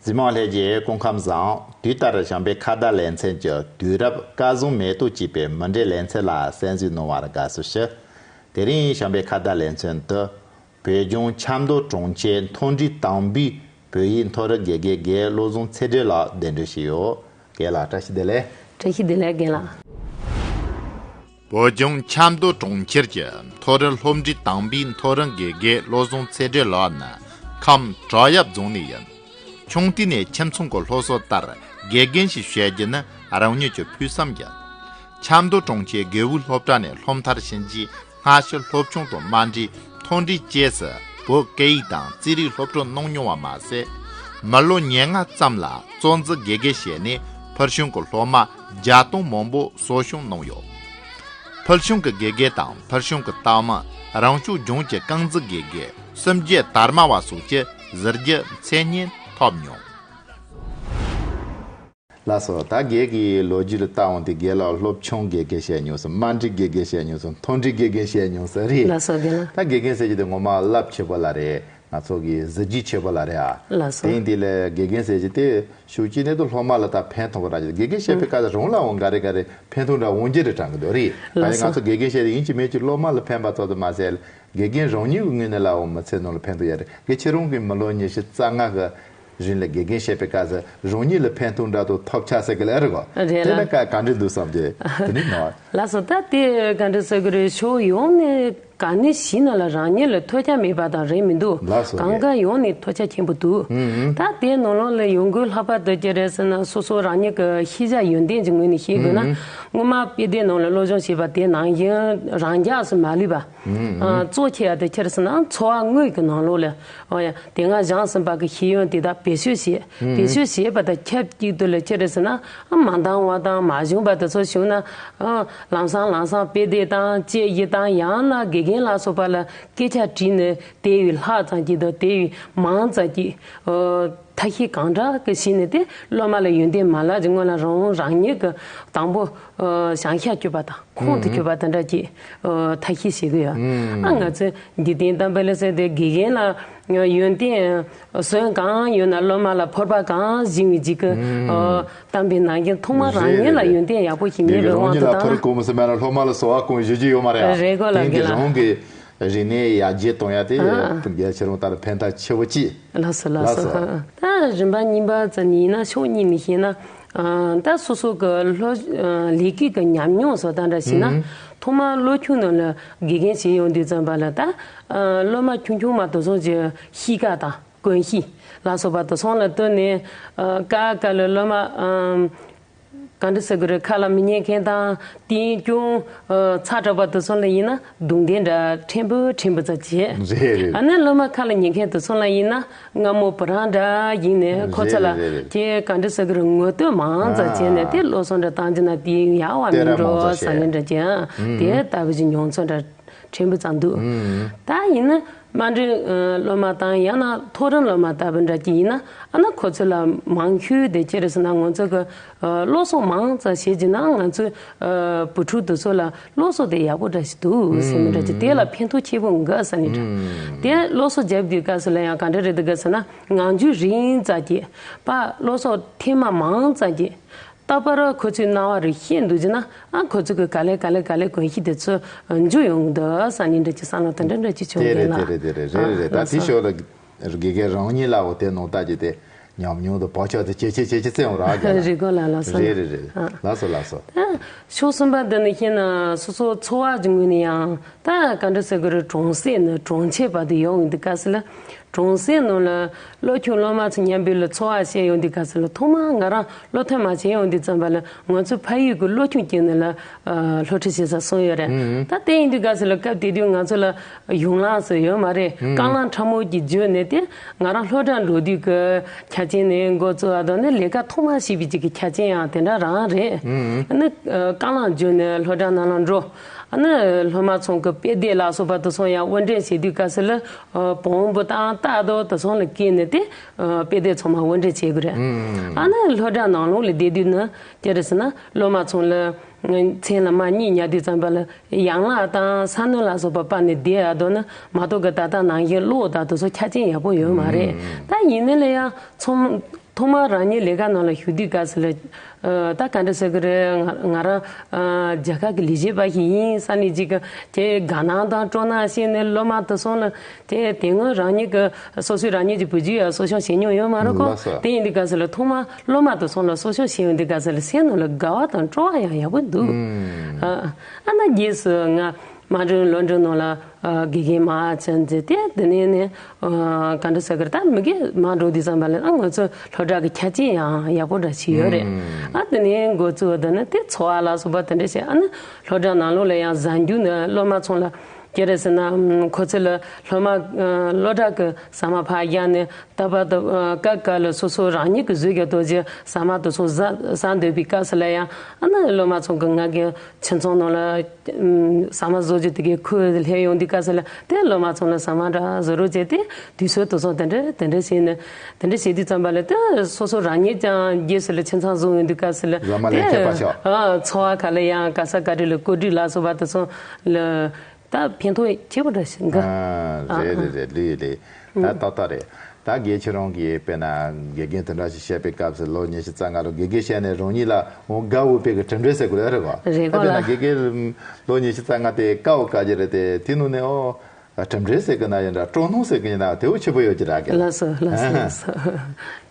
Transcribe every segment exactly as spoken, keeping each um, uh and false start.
གཟིགས་མོ་ལྷན་རྒྱས་སྐུ་ཁམས་བཟང་། དུས་ལྟར་བྱམས་པའི་ཁ་བརྡ་ལེ་ཚན་གྱི་དུས་རབས་སྐལ་བཟང་མེ་ཏོག་ཅེས་པའི་མུ་འབྲེལ་ལེ་ཚན་ལ་གསན་གཟིགས་གནང་བར་དགའ་བསུ་ཞུ། དེ་རིང་བྱམས་པའི་ཁ་བརྡ་ལེ་ཚན་དུ། བོད་ལྗོངས་ཆབ་མདོ་གྲོང་ཁྱེར་མཐོ་འབྲིང་དང་པའི་བོད་ཡིག་མཐོ་རིམ་དགེ་རྒན་དགེ་བློ་བཟང་ཚེ་སྒྲོན་ལགས་གདན་འདྲེན་ཞུས་ཡོད། རྒན་ལགས་བཀྲ་ཤིས་བདེ་ལེགས། བཀྲ་ཤིས་བདེ་ལེགས་རྒན་ལགས། བོད་ལྗོངས་ཆབ་མདོ་གྲོང་ཁྱེར་གྱི་མཐོ་རིམ་སློབ་འབྲིང་དང་པའི་མཐོ་རིམ་དགེ་རྒན་བློ་བཟང་ཚེ་སྒྲོན་ལགས་ནི་ཁམས་བྲག་གཡབ་རྫོང་ནས་ཡིན། ཆུང་དུས་ནས་ཁྱིམ་ཚང་གི་སློབ་གསོ་ལྟར་དགེ་རྒན་ཞིག་བྱེད་རྒྱུ་ནི་རང་ཉིད་ཀྱི་ཕུགས་བསམ་ཡིན། ཆབ་མདོ་གྲོང་ཁྱེར་དགེ་འོས་སློབ་གྲྭ་ནས་སློབ་མཐར་ཕྱིན་རྗེས། སྔ་ཕྱི་སློབ་སྦྱོང་དང་མ་འབྲེལ་མཐོ་འབྲིང་བཅས་སུ་བོད་སྐད་ཡིག་དང་རྩིས་རིག་སློབ་ཁྲིད་གནང་མྱོང་བ་མ་ཟད། མི་ལོ་ཉེར་ལྔ་ཙམ་ལ་གཙོ་འཛིན་དགེ་རྒན་བྱས་ནས་ཕུལ་བྱུང་གི་སློབ་མ་བརྒྱ་སྟོང་མང་པོ་གསོ་སྐྱོང་གནང་ཡོད། ཕུལ་བྱུང་གི་དགེ་རྒན་དང་ཕུལ་བྱུང་གི་ལྟ་བ། རང་སྐྱོང་ལྗོངས་ཀྱི་རྐང་འཛིན་དགེ་རྒན་སུམ་བརྒྱ་དར་མ་བ་སོགས་ཀྱི་གཟི་བརྗིད་མཚན་སྙན་ཐོབ་མྱོང་། ལགས་སོ། ད་རྒན་གྱི་ལོ་རྒྱུས་ལ་བལྟ་འོང་དུས་རྒན་ལགས་སློབ་ཆུང་དགེ་རྒན་བྱས་མྱོང་སོང་། དམའ་འབྲིང་དགེ་རྒན་བྱས་མྱོང་སོང་། མཐོ་འབྲིང་དགེ་རྒན་བྱས་མྱོང་སོང་རེད། ལགས་སོ་རྒན་ལགས། ད་དགེ་རྒན་ཟེར་གྱི་དེ་ངོ་མ་རླབས་ཆེ་པོ་ལ་རེད། ང་ཚོ་གི་གཟི་བརྗིད་ཆེ་པོ་ལ་རེད་ཨ། ལགས་སོ། དེ་ཡིན་དུས་ལ་དགེ་རྒན་ཟེར་གྱི་དེ་ཤུགས་ཀྱིས་གནད་དུ་སློབ་མ་ལ་ད་ཕན་ཐོགས་པ་ར་གི་དགེ་རྒན་བྱས་པའི་སྐབས་སུ་རང་ལའང་འགའ་རེ་འགའ་རེ་ཕན་ཐོགས་འདྲ་འོང་རྒྱུ་རེད་དྲན་གི་འདུག་རེད། ད་ཡིན་ལགས་སོ། ང་ཚོ་དགེ་རྒན་བྱས་ཏེ་ཡིན་གཅིག་མིན་གཅིག་སློབ་མ་ལ་ཕན་པ་ཙམ་དུ་མ་ཟད། དགེ་རྒན་རང་ཉིད་ཀྱི་ངོས་ནས་ལའང་མི་ཚེ་ནང་ལ་ཕན་ཐོགས་ཡ་རེད། ངས་ཁྱེད་རང་གི་མི་ལོ་ཉི་ཤུ་རྩ་ལྔ་གི་རིང་ལ་དགེ་རྒན་བྱས་པའི་སྐབས་སུ་རང་ཉིད་ལ་ཕན་ཐོགས་འདྲ་དང་ཐོབ་ཆ་ཟེར་གི་ལ་ཨེ་རེད་གོ། རེད་དེ་ལ་ལ། ག་ག་འདྲ་འདུག་བསམ་གྱི་དེ་ནི་ནོར། ལགས་སོ། ད་དེ་ག་འདྲ་ཟེར་གི་རེད། ཕྱོགས་ཡོངས་ནས་ག་ནས་ཞིག་ན་ལ་རང་ཉིད་ལ་ཐོས་རྒྱ་མེད་པ་དང་རེད་མི་འདུག་ལགས་སོ། གང་ག་ཡོངས་ནས་ཐོས་རྒྱ་ཆེན་པོ་འདུག་ཨུ་ཨུ། ད་དེ་ནང་ལོགས་ལ་ཡོང་སྒོའི་ལྷག་པར་དུ་ཅི་རེད་ཟེར་ན་སོ་སོ་རང་ཉིད་ཀྱི་ཤེས་བྱ་ཡོན་ཏན་གྱི་ངོས་ནས་བཤད་དགོས་ན། ཨུ་ཨུ། སྔོན་མ་དཔེ་དེབ་ནང་ལ་སློབ་སྦྱོང་བྱས་པ་དེ་ནང་བཞིན་རང་འཇགས་སུ་མ་ལུས་པ། ཨ། གཙོ་ཆེ་བ་དེ་ཁྱེད་རང་ཟེར་ན་འཚོ་བ་དངོས་ཀྱི་ནང་ལོགས་ལ། ཨོ་ཡ། དེ་སྔ་སྦྱངས་ཟིན་པ་གི་ཤེས་ཡོན་དེ་དག་བེད་སྤྱོད་བྱེད། བེད་སྤྱོད་བྱེད་པ་དང་ཆབས་ཅིག་ཏུ་ལ་ཁྱེད་རང་ཟེར་ན། ཨ། མ་འདང་བ་དང་མ་བྱུང་བ་དེ་ཚོ་བྱུང་ན། ཨ། ལམ་སང་ལམ་སང་དཔེ་དེབ་དང་དཔྱད་ཡིག་དང་ཡང་ན་དགེ་རྒན་ལ་སོགས་པ་ལ་སྐད་ཆ་དྲིས་ནས་དེ་བས་ལྷག་ཙམ་ཅིག་དང་དེ་བས་མང་ཙམ་ཅིག་ཨོ། ཐབས་ཤེས་གང་དྲག་གི་བྱས་ནས་དེ་སློབ་མ་ལ་ཡོན་ཏན་མ་བརླག་ཅིག་སྔོན་ལ་རང་རང་ཉིད་ཀྱི་དང་པོ། ཨོ། བྱང་ཤར་སྐྱོད་པ་དང་ཁོང་དུ་ཨུ་སྐྱོད་པ་དེ་འདྲ་ཅིག་ཨོ། ཐབས་ཤེས་བྱེད་ཀྱི་ཡོད། ཨུ། ཨ། ང་ཚོས་འཇིག་རྟེན་གཏམ་དཔེ་ལ་ཟེར་དེ་དགེ་རྒན་ལ་ཡོན་ཏན་ཟོན་གང་ཡོད་ན་སློབ་མ་ལ་ཕོར་པ་གང་བཞེས་པའི་ཅིག་གི་ཨོ། གཏམ་དཔེ་ནང་བཞིན་ཐོག་མ་རང་ཉིད་ལ་ཡོན་ཏན་ཡག་པོ་ཞིག་རེད་རེད། མེད་པའི་དབང་དུ་བཏང་ན། རང་ཉིད་ལ་ཕར་གོམས་སུ་མེད་ན་སློབ་མ་ལ་སོགས་པ་གང་བཞེས་རྒྱུ་ཡོད་མ་རེད་ཨ། རེད་གོ་ལ་དེང་གི་རྒན་ལགས། རང་གི་རིག་གནས་ཡར་རྒྱས་གཏོང་ཡ་དེ་ཨ། ཁྱེད་རང་ལྟར་ཕན་ཐོགས་ཆེ་བོ་ཅིག་ལགས་སོ་ལགས་སོ། ལགས་སོ། ད་རིམ་པ་གཉིས་པ་ཙམ་ཡིན་ན་ཕྱོགས་གཉིས་ནས་བཤད་ན། ཨ། ད་སོ་སོ་གི་སློབ་ཨ། ལས་ཀའི་གི་ཉམས་མྱོང་སོགས་དང་འདྲ་བྱས་ན། ཨུ། ཐོག་མར་སློབ་ཆུང་ནང་ལ་དགེ་རྒན་བྱེད་ཡོང་དུས་ཙམ་པ་ལ་ད། ཨ། སློབ་མ་ཆུང་ཆུང་མ་དེ་ཚོ་གི་གཤིས་ཀ་དང་གོམས་གཤིས་ལ་སོགས་པ་དེ་ཚོ་ལ་ལྟོས་ནས། ཨ། ཀ་ཀ་ལ་སློབ་མ། ཨ། ག་འདྲ་ཟེར་དགོས་རེད། ཁ་ལ་མི་ཉན་མཁན་དང་དེ་ཀྱང་། ཨ། ཚ་དྲགས་པ་དེ་ཚོ་ལ་ཡིན་ན་རྡུང་རྡེག་འདྲ་ཕྲན་བུ་ཕྲན་བུ་ཙམ་བྱས། རེད་རེད། ཨ་ནི་སློབ་མ་ཁ་ལ་ཉན་མཁན་དེ་ཚོ་ལ་ཡིན་ན་སྔ་མོ་བུ་རམ་འདྲ་ཡིན་ནས་ཁོ་ཚོ་ལ། རེད་རེད་རེད། ཁྱེད་ག་འདྲ་ཟེར་དགོས་རེད། ངོ་བསྟོད་མང་ཙམ་བྱས་ནས་དེ་སློབ་གསོ་འདྲ་བཏང་རྒྱུ་ན་དེ་ཡག་པ་མིན་འགྲོ་བསམ་ནས་འདྲ་ཅིག་དེ་ལྟ་བུ་ཞིག་མྱོང་ཚོར་འདྲ་ཕྲན་བུ་ཙམ་འདུག་ད་ཡིན་ན་དམའ་འབྲིང་སློབ་མ་དང་ཡང་ན་མཐོ་རིམ་སློབ་མ་ལྟ་བུ་འདྲ་ཅིག་ཡིན་ན། ཨ་ནི་ཁོ་ཚོ་ལ་མང་ཤོས་དེ་ཅི་རེད་ཟེར་ན་ང་ཚོ་གི་སློབ་གསོ་མང་ཙམ་བྱེད་ཀྱི་ན་ང་ཚོའི་བུ་ཕྲུག་དེ་ཚོ་ལ་སློབ་གསོ་དེ་ཡག་པོ་འདྲ་ཞིག་འདུག་ཟེར་ནི་འདྲ་ཅིག་དེ་ལ་ཕན་ཐོགས་ཆེ་པོ་འགའ་ཟེར་ནི་འདྲ། དེ་སློབ་གསོ་རྒྱབ་དུས་སྐབས་སུ་ལ་ཡང་ག་འདྲ་རེད་འདུག་ག་ཟེར་ན། ངང་རྒྱུད་རིང་ཙམ་གྱིས་པ་སློབ་གསོ་ཐེངས་མ་མང་ཙམ་གྱིས། རྟག་པར་ཁོ་ཚོའི་སྣང་བ་རེ་ཤེས་འདུག་ཅེ་ན། ཨ། ཁོ་ཚོ་གི་ག་ལེ་ག་ལེ་ག་ལེ་གོམས་གཤིས་དེ་ཚོ་འཇུ་ཡོང་གི་འདུག་བསམ་ནི་འདྲ་ཅིག་བསམ་བློ་དེ་འདྲ་འདྲ་ཅིག་བྱུང་། དེ་རེད་རྒན་ལགས། དེ་རེད་དེ་རེད། རེད་རེད་རེད། ད་དེ་ཞོར་ལ་དགེ་རྒན་རང་ཉིད་ལའོ་དེ་ནང་ལྟ་རྒྱུ་དེ་ཉམས་མྱོང་དང་བག་ཆགས་དེ་ཇེ་ཆེ་ཇེ་ཆེ་བརྩི་ཡོང་ར་རྒན་ལགས། རེད་གོ་ལགས། ལགས་སོ། རེད་རེད་རེད། ཨ། ལགས་སོ་ལགས་སོ། ད་ཕྱོགས་གསུམ་པ་འདི་ནི་ཤེས་ན་སོ་སོ་འཚོ་བ་གི་ངོས་ནས་ཡང་ད་ག་འདྲ་ཟེར་དགོས་རེད། གྲོང་གསེབ་ནས་གྲོང་ཁྱེར་བར་དུ་ཡོང་ཡོང་དུས་སྐབས་སུ་ལ། གྲོང་གསེབ་ནང་ལ་སློབ་ཆུང་སློབ་མ་ཚོ་མཉམ་པོ་ལ་འཚོ་བ་བྱེད་ཡོང་དུས་སྐབས་སུ་ལ་ཐོག་མར་ང་རང་སློབ་ཐོན་མ་བྱེད་ཡོང་དུས་ཙམ་པ་ལ་ང་ཚོའི་ཕ་ཡུལ་གྱི་སློབ་ཆུང་གཅིག་ནང་ལ་ཨ་སློབ་ཁྲིད་བྱེད་ས་སོང་ཡོད་རེད། ཨང་། ད་དེ་ཡིན་དུས་སྐབས་སུ་ལ་སྐབས་དེ་དུས་ང་ཚོ་ལ་གཞུང་ལམ་སུ་ཡོད་མ་རེད། ཨང་། རྐང་ལམ་ཕྲ་མོ་གཅིག་བརྒྱུད་ནས་དེ་ང་རང་སློབ་གྲྭ་འགྲོ་དུས་ཀྱི་ཆ་རྐྱེན་ནས་འགོ་བཙུགས་པ་དང་ནི་ལས་ཀ་ཐོག་མར་བྱས་པའི་གཅིག་གི་ཆ་རྐྱེན་ཡང་དེ་འདྲ་རང་རེད། ཨང་། ཨ་ནི་རྐང་ལམ་བརྒྱུད་ནས་སློབ་གྲྭ་ནང་ལ་འགྲོ། ཨ་ནི་སློབ་མ་ཚོ་གི་དཔེ་དེབ་ལ་སོགས་པ་དེ་ཚོ་ཡང་དབོར་འདྲེན་བྱེད་དུས་སྐབས་སུ་ལ་བོང་བུ་དང་སྟག་དང་དེ་ཚོ་ལ་བཀལ་ནས་དེ་དཔེ་དེབ་ཚང་མ་དབོར་འདྲེན་བྱེད་དགོས་རེད། ཨང་། ཨ་ནི་སློབ་གྲྭ་ནང་ལོགས་ལ་བསྡད་དུས་ནི་ཅི་རེད་ཟེར་ན་སློབ་མ་ཚོ་ལ་མཚན་ལ་མ་གཉིད་ཉལ་དུས་ཙམ་པ་ལ་ཡན་ལག་དང་ས་གནོན་ལ་སོགས་པ་སྤར་ནས་བསྡད་ཡ་དོ་ནི་མ་གཏོགས་གི་ད་ལྟ་ནང་བཞིན་ཀློག་དང་དེ་ཚོ་ཆ་རྐྱེན་ཡག་པོ་ཡོད་མ་རེད། ཨང་། ད་ཡིན་ནའི་ལ་ཡང་ཚང་། ཐོག་མར་རང་ཉིད་ལས་ཀ་ནང་ལ་ཞུགས་དུས་སྐབས་སུ་ལ། ཨ། ད་ག་འདྲ་ཟེར་གི་རེད། ང་ང་རང་ཨ་རྒྱལ་ཁབ་ཀྱི་ལས་བྱེད་པ་ཞིག་ཡིན་བསམ་ནས་ཅིག་གི་དེ་དགའ་སྣང་དང་སྤྲོ་སྣང་བྱས་ནས་སློབ་མ་དེ་ཚོ་ལ། དེ་དེ་སྔོན་རང་ཉིད་ཀྱི་སོ་སོའི་རང་ཉིད་ཀྱི་བུ་རྒྱུད་ཡང་གསོ་སྐྱོང་བྱེད་མྱོང་ཡོད་མ་རེད་ཁོ། ལགས་སོ། དེ་ཡིན་དུས་སྐབས་སུ་ལ་ཐོག་མར་སློབ་མ་དེ་ཚོ་ལ་གསོ་སྐྱོང་བྱེད་ཡོང་དུས་སྐབས་སུ་ལ་སེམས་ནང་ལ་དགའ་བ་དང་སྤྲོ་བ་ཡང་ཡག་པོ་འདུག་ཨ་ཨ་ན་རྗེས་སུ་ང་། དམའ་འབྲིང་སློབ་འབྲིང་ནང་ལ་ཨ་དགེ་རྒན་མ་ཆེན་ཟེར་ཏེ། དེ་ནས་ནི་ཨ་ག་འདྲ་ཟེར་གི་རེད། ད་མི་རྒན་མ་འགྲོ་དུས་ཙམ་པ་ལ་ཨ་ང་ཚོ་སློབ་གྲྭ་གི་ཆ་རྐྱེན་ཡང་ཡག་པོ་འདྲ་ཞིག་ཡོད་རེད། ཨ་དེ་ནས་འགོ་བཙུགས་དེ་ནི་དེ་འཚོ་བ་ལ་སོགས་པ་དེ་འདྲ་བྱས། ཨ་ནི་སློབ་གྲྭ་ནང་ལོགས་ལ་ཡང་གཟའ་མཇུག་ནི་སློབ་མ་ཚོ་ལ་སྐྱེ་རེ་ཟེར་ན་ཁོ་ཚོ་ལ་སློབ་མ་ཨ་སློབ་གྲྭ་གི་ཟ་མ་ཕར་བཞག་ནས། ད་བར་དུ་ཨ་སྐབས་སྐབས་ལ་སོ་སོ་རང་ཉིད་ཀྱི་བཟོས་ཀྱི་ལྟོ་ཆས་ཟ་མ་དེ་ཚོ་ཟ་ཟ་འདོད་པའི་སྐབས་སུ་ལ་ཡང་། ཨ་ནི་སློབ་མ་ཚོ་གི་ང་གི་ཁྱིམ་ཚང་ནང་ལ་ཨམ་ཟ་མ་བཟོ་རྒྱུ་དེ་གའི་ཁོས་སླེབས་ཡོང་དུས་སྐབས་སུ་ལ། དེ་སློབ་མ་ཚོ་ལ་ཟ་མ་འདྲ་བཟོ་རོགས་བྱས་ཏེ། དུས་ཚོད་དེ་ཚོ་དེ་འདྲ་དེ་འདྲ་བྱས་ནས་དེ་འདྲ་བྱེད་དུས་ཙམ་པ་ལ། དེ་སོ་སོ་རང་ཉིད་ཀྱང་རྗེས་སུ་ལ་ཁྱིམ་ཚང་བཟོ་ཡོང་དུས་སྐབས་སུ་ལ། ཟ་མ་ལས་དེ་ཁྱད་པར་ཆེ་བ། ཨ་འཚོ་བ་ཁ་ལ་ཡང་ག་ས་ག་རེ་ལ་བཀོད་སྒྲིག་ལ་སོགས་པ་དེ་ཚོ་ལ། ད་ཕན་ཐོགས་ཆེ་པོ་འདྲ་ཞིག་འགའ། ཨ། རེད་རེད་རེད། ལོས་ལོས། ད་ཏག་ཏག་རེད། ད་རྒན་ཁྱེད་རང་གིས་དཔེར་ན་དགེ་རྒན་དེ་འདྲ་ཞིག་བྱས་པའི་སྐབས་སུ་ལོ་ཉི་ཤུ་རྩ་ལྔ་ལོ་དགེ་རྒན་བྱས་ནས་རང་ཉིད་ལ་འོང་དགའ་འོས་པའི་གི་གྲུབ་འབྲས་ཟེར་དགོས་རེད་བ། རེད་ད་གོ་དཔེར་ན་ལགས། དགེ་རྒན་ལོ་ཉི་ཤུ་རྩ་ལྔ་དེ་དཀའ་བ་དཀའ་རྒྱུ་རེད་དེ། དེ་ནང་ནས་ཨོ་གྲུབ་འབྲས་ཟེར་གི་ན་ཡིན་འདྲ། སྤྲོ་སྣང་ཟེར་གི་ཡིན་ན་དེ་བོ་ཆེ་པོ་ཡོད་ཀྱི་ར་གི། ལགས་སོ་ལགས་སོ་ལགས་སོ།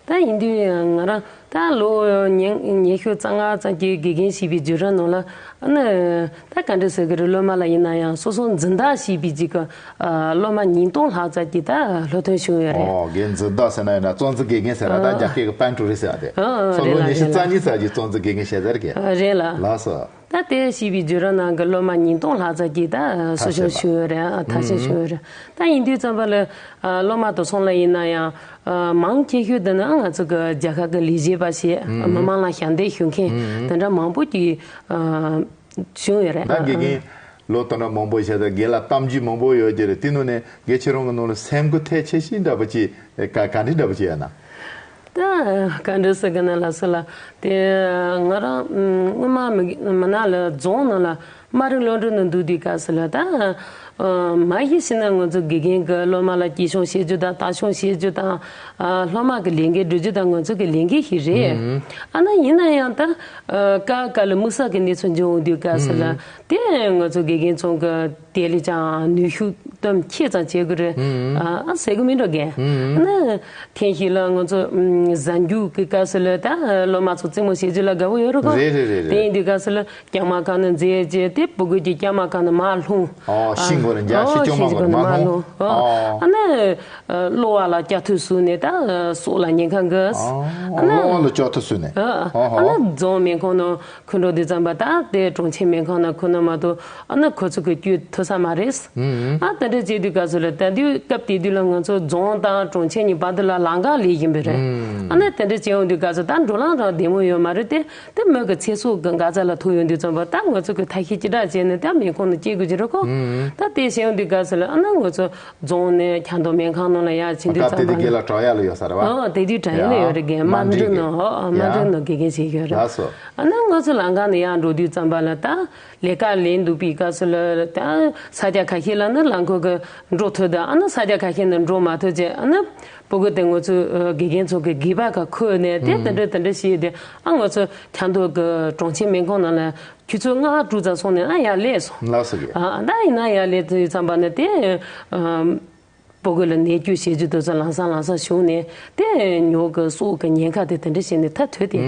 ད་ཡིན་དུས་ང་རང་ད་ལོ་ཉི་ཉི་ཤུ་རྩ་ལྔ་ཙམ་གྱི་དགེ་རྒན་བྱས་པའི་བརྒྱུད་རིམ་ནང་ལ། ཨ་ནི་ད་ག་འདྲ་ཟེར་གི་རེད། སློབ་མ་ལ་ཡིན་ན་ཡང་སོ་སོ་འཛིན་བདག་བྱས་པའི་ཅིག་གི་ཨ་སློབ་མ་ཉིས་སྟོང་ལྷག་ཙམ་གྱི་ད་སློབ་ཐོན་བྱུང་ཡོད་རེད། ཨོ་རྒན་འཛིན་བདག་ཟེར་ན་ཡིན་ན་གཙོ་འཛིན་དགེ་རྒན་ཟེར་ར། ད་རྒྱ་སྐད་གི་པན་ཀྲུའུ་རེན་ཟེར་བ་དེ། ཨ་ཨ་སོ་རེད་ལོ་ལ་ཉི་ཤུ་རྩ་རེད་ལ། གཉིས་ཙམ་གྱི་གཙོ་འཛིན་དགེ་རྒན་བྱས་ཟེར་གི། ཨ་རེད་ལ། ལགས་སོ། ད་དེ་བྱས་པའི་བརྒྱུད་རིམ་ནང་གི་སློབ་མ་ཉིས་སྟོང་ལྷག་ཙམ་གྱིས་ད་གསོ་སྐྱོང་ཞུས་ཡོད་རེད། ཨ་མཐར་ཕྱིན་ཞུས་ཡོད་རེད། ད་ཡིན་དུས་ཙམ་པ་ལ་ཨ་སློབ་མ་དེ་ཚོ་ལ་ཡིན་ན་ཡང་ཨ་མང་ཆེ་ཤོས་དེ་ནི་ཨ་ང་ཚོ་གི་རྒྱལ་ཁབ་ཀྱི་ལས་བྱེད་པ་ཞིག་མི་མང་ལ་ཞབས་འདེགས་ཞུ་མཁན་དེ་འདྲ་མང་པོ་ཅིག་ཨ་བྱུང་ཡོད་རེད། ད་དགེ་རྒན་ལོ་དེ་འདྲ་མང་པོ་བྱས་ཏེ་རྒན་ལགས་གཏམ་རྒྱུད་མང་པོ་ཡོད་ཀྱི་རེད། དེ་ནང་ནས་རྒན་ཁྱེད་རང་གི་ནང་ལ་སེམས་འགུལ་ཐེབས་ཆེ་ཤོས་འདྲ་པོ་ཅིག་ག་ག་འདྲ་འདྲ་པོ་ཅིག་ཡོད་ན། ད་ག་འདྲ་ཟེར་གི་ན་ལགས་སོ་ལགས། དེ་ང་རང་ཨམ་སྔོན་མ་མི་མི་ནག་ལ་རྫོང་ནང་ལ་དམའ་རིམ་སློབ་གྲྭ་ནང་འདུག་དུས་སྐབས་སུ་ལ། ད་ཨ་མ་གཞི་བྱས་ན་ང་ཚོ་དགེ་རྒན་གྱི་སློབ་མ་ལ་གཅེས་སྐྱོང་བྱེད་རྒྱུ་དང་ལྟ་སྐྱོང་བྱེད་རྒྱུ་དང་། ཨ་སློབ་མ་གི་ལས་འགན་སྒྲུབ་རྒྱུ་དང་ང་ཚོ་གི་ལས་འགན་ཞིག་རེད། ཨ་ན་ཡིན་ན་ཡང་ད་ཨ་སྐབས་སྐབས་ལ་དམིགས་བསལ་གྱི་གནས་ཚུལ་འབྱུང་འོང་དུས་སྐབས་སུ་ལ། དེ་ང་ཚོ་དགེ་རྒན་ཚོ་གི་དེ་ལས་ཀྱང་ནུས་ཤུགས་གཏོང་ཆེ་ཙམ་བྱེད་དགོས་རེད། ཨ་ཟེར་གི་མིན་འགྲོ་རྒན། ཨ་ནི་ཐེངས་ཤིག་ལ་ང་ཚོ་ཨམ་གཟའ་མཇུག་གི་སྐབས་སུ་ལ་ད་སློབ་མ་ཚོ་རྩེད་མོ་བྱེད་རྒྱུ་ལ་དགའ་བོ་ཡོད་རེད་གོ། རེད་རེད་རེད་རེད། དེ་ཡིན་དུས་སྐབས་སུ་ལ་སྐྱ་མ་ཁ་ནས་འཛེགས་བྱས་ཏེ་སྤུ་གུ་གི་སྐྱ་མ་ཁ་ནས་མར་ལྷུང་། ཨོ་ཤིང་སྒོ་ནས་འཇའ་ཤིང་སྐྱོ་མ་སྒོ་ནས་མར་ལྷུང་། ཨོ་ཨ་ནི་གློ་བ་ལ་སྐྱ་ཐུག་ཟུག་ནས་ད་སྲོག་ལ་ཉེན་ཁ་འགའ། ཨ་ནི་གློ་བ་ལ་སྐྱ་ཐུག་ཟུག་ནས། ཨ་ནི་རྫོང་སྨན་ཁང་ནང་། ཁོ་འགྲོ་དུས་ཙམ་པ་ད་དེ་གྲོང་ཁྱེར་སྨན་ཁང་ནང་ཁོ་ན་མ་གཏོགས་ཨ་ནི་ཁོ་ཚོ་གི་བསྐྱོད་ཐུབ་ས་མ་རེད། ཨ་དེ་འདྲ་བྱེད་དུས་སྐབས་སུ་ལ་ད་དུས་སྐབས་དེ་དུས་ལ་ང་ཚོ་རྫོང་དང་གྲོང་ཁྱེར་གཉིས་བར་དུ་ལ་ལམ་ཁ་ལས་བཞིན་པ་རེད། ཨ་ནི་དེ་འདྲ་བྱེད་ཡོང་དུས་སྐབས་སུ་ད་འགྲོ་ལམ་རང་བདེ་མོ་ཡོད་མ་རེད་དེ། དེ་མོ་གི་ཚེ་སྲོག་གི་འགག་རྩ་ལ་ཐུག་ཡོང་དུས་ཙམ་པ་ད་ང་ཚོ་གི་ཐབས་ཤེས་ཅི་འདྲ་བྱས་ནས་ད་སྨན་ཁང་ནང་སྐྱེལ་དགོས་ཀྱི་རེད་གོ། ད་དེ་བྱེད་ཡོང་དུས་སྐབས་སུ་ལ་ཨ་ནི་ང་ཚོ་རྫོང་ནས་ཁྱམས་ཐོག་སྨན་ཁང་ནང་ལ་ཡར་ཕྱིན་དུས་སྐབས་དེ་ཙམ་པ་དེ་ལ། རྒན་ལགས་བྲག་གཡབ་ལ་ཡོད་ས་རེད་བ། ཨོ་དེ་དུས་བྲག་གཡབ་ལ་ཡོད་རེད་རྒན། དམའ་འབྲིང་ནང་། ཨོ་དམའ་འབྲིང་ནང་དགེ་རྒན་བྱེད་ཡོད་རེད། ལགས་སོ། ཨ་ནི་ང་ཚོ་ལམ་ཁ་ནས་ཡར་འགྲོ་དུས་ཙམ་པ་ལ་ད་ལས་ཀ་ལས་འདུག་པའི་སྐབས་སུ་ལ་ད་ས་ཆ་ཁ་ཤས་ལ་ནི་རླངས་འཁོར་གི་འགྲོ་ཐུབ་དང་ཨ་ནི་ས་ཆ་ཁ་ཤས་ནས་འགྲོ་མ་ཐུབ་བྱས། ཨ་ནི་སྤུ་གུ་དེ་ང་ཚོ་དགེ་རྒན་ཚོ་གི་སྒལ་པ་ཁ་འཁུར་ནས་དེ་དེ་འདྲ་དེ་འདྲ་བྱས་ཏེ། ཨ་ང་ཚོ་ཁྱམས་ཐོག་གི་གྲོང་ཁྱེར་སྨན་ཁང་ནང་ལ་ཆུ་ཚོད་ལྔ་དྲུག་ཙམ་སོང་ནས་ཨ་ཡར་སླེབས་སོང་། ལགས་སོ་རྒན། ཨ་ད་ཡིན་ན་ཡར་སླེབས་དུས་ཙམ་པ་ནས་དེ་ཨ། སྤུ་གུ་ལ་ནད་སྐྱོན་བྱེད་རྒྱུ་དེ་ཚོ་ལམ་སང་ལམ་སང་བྱུང་ནས་དེ་ཉོ་གི་སྲོག་གི་ཉེན་ཁ་དེ་དེ་འདྲ་བྱས་ནས་ཐར་ཐུབ་དེ།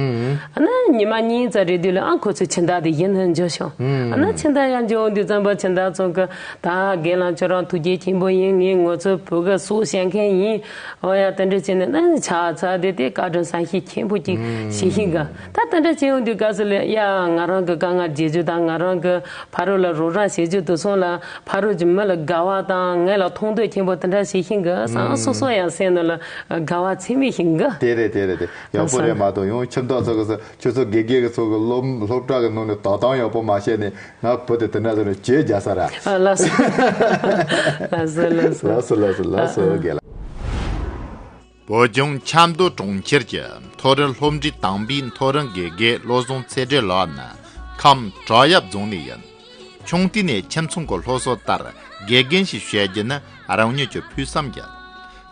ཨ་ནི་ཉི་མ་གཉིས་ཙམ་རེད་དུས་ལ་ཨ་ཁོ་ཚོའི་ཁྱིམ་བདག་དེ་གཞན་ནས་འབྱོར་བྱུང་། ཨ་ནི་ཁྱིམ་བདག་ཡར་འབྱོར་འོང་དུས་ཙམ་པ་ཁྱིམ་བདག་ཚོ་གི་ད་རྒན་ལགས་ཁྱོད་རང་ཐུགས་རྗེ་ཆེན་པོ་ཡིན། ངས་ང་ཚོའི་བུ་གི་སྲོག་བཤད་མཁན་ཡིན། འོ་ཡ་དེ་འདྲ་བྱས་ནས་ཨ་ནི་ཆགས་ཚར་དེ་དེ་བཀའ་དྲིན་བསམ་ཤེས་ཆེན་པོ་ཅིག་བྱེད་ཤེས་གི། ད་དེ་འདྲ་བྱས་ཡོང་དུས་སྐབས་སུ་ལ་ཡ་ང་རང་གི་དཀའ་ངལ་བརྗེད་རྒྱུ་དང་ང་རང་གི་ཕ་རོལ་ལ་རོགས་རམ་བྱེད་རྒྱུ་དེ་ཚོ་ལ། ཕ་རོལ་གྱི་མི་ལ་དགའ་བ་དང་ངེད་ལ་མཐོང་འདོད་ཆེན་པོ་དེ་འདྲ་བྱེད་ཤེས་གི་བསམ། སོ་སོ་ཡང་སེམས་ནང་ལ་དགའ་བ་ཚད་མེད་ཤིག་གི། དེ་རེད་དེ་རེད་དེ། ཡག་པོ་རེད་མ་གཏོགས་ཡང་ཁྱིམ་བདག་ཚོ་གི་ཁྱོད་ཚོ་དགེ་རྒན་གི་ཚོ་གི་སློབ་སློབ་གྲྭ་གི་ནང་ནས་དོ་དམ་ཡག་པོ་མ་བྱས་ནས་ང་བུ་དེ་དེ་འདྲ་ཟེར་ནས་བྱས་རྒྱག་ས་ར། ཨ་ལགས་སོ། ལགས་སོ་ལགས་སོ། ལགས་སོ་ལགས་སོ་ལགས་སོ། དགེ་ལགས། བོད་ལྗོངས་ཆབ་མདོ་གྲོང་ཁྱེར་གྱི་མཐོ་རིམ་སློབ་འབྲིང་དང་པའི་མཐོ་རིམ་དགེ་རྒན་བློ་བཟང་ཚེ་བཀྲ་ལགས་ནི་ཁམས་བྲག་གཡབ་རྫོང་ནས་ཡིན། ཆུང་དུས་ནས་ཁྱིམ་ཚང་གི་སློབ་གསོ་ལྟར་དགེ་རྒན་ཞིག་བྱེད་རྒྱུ་ནི་རང་ཉིད་ཀྱི་ཕུགས་བསམ་ཡིན།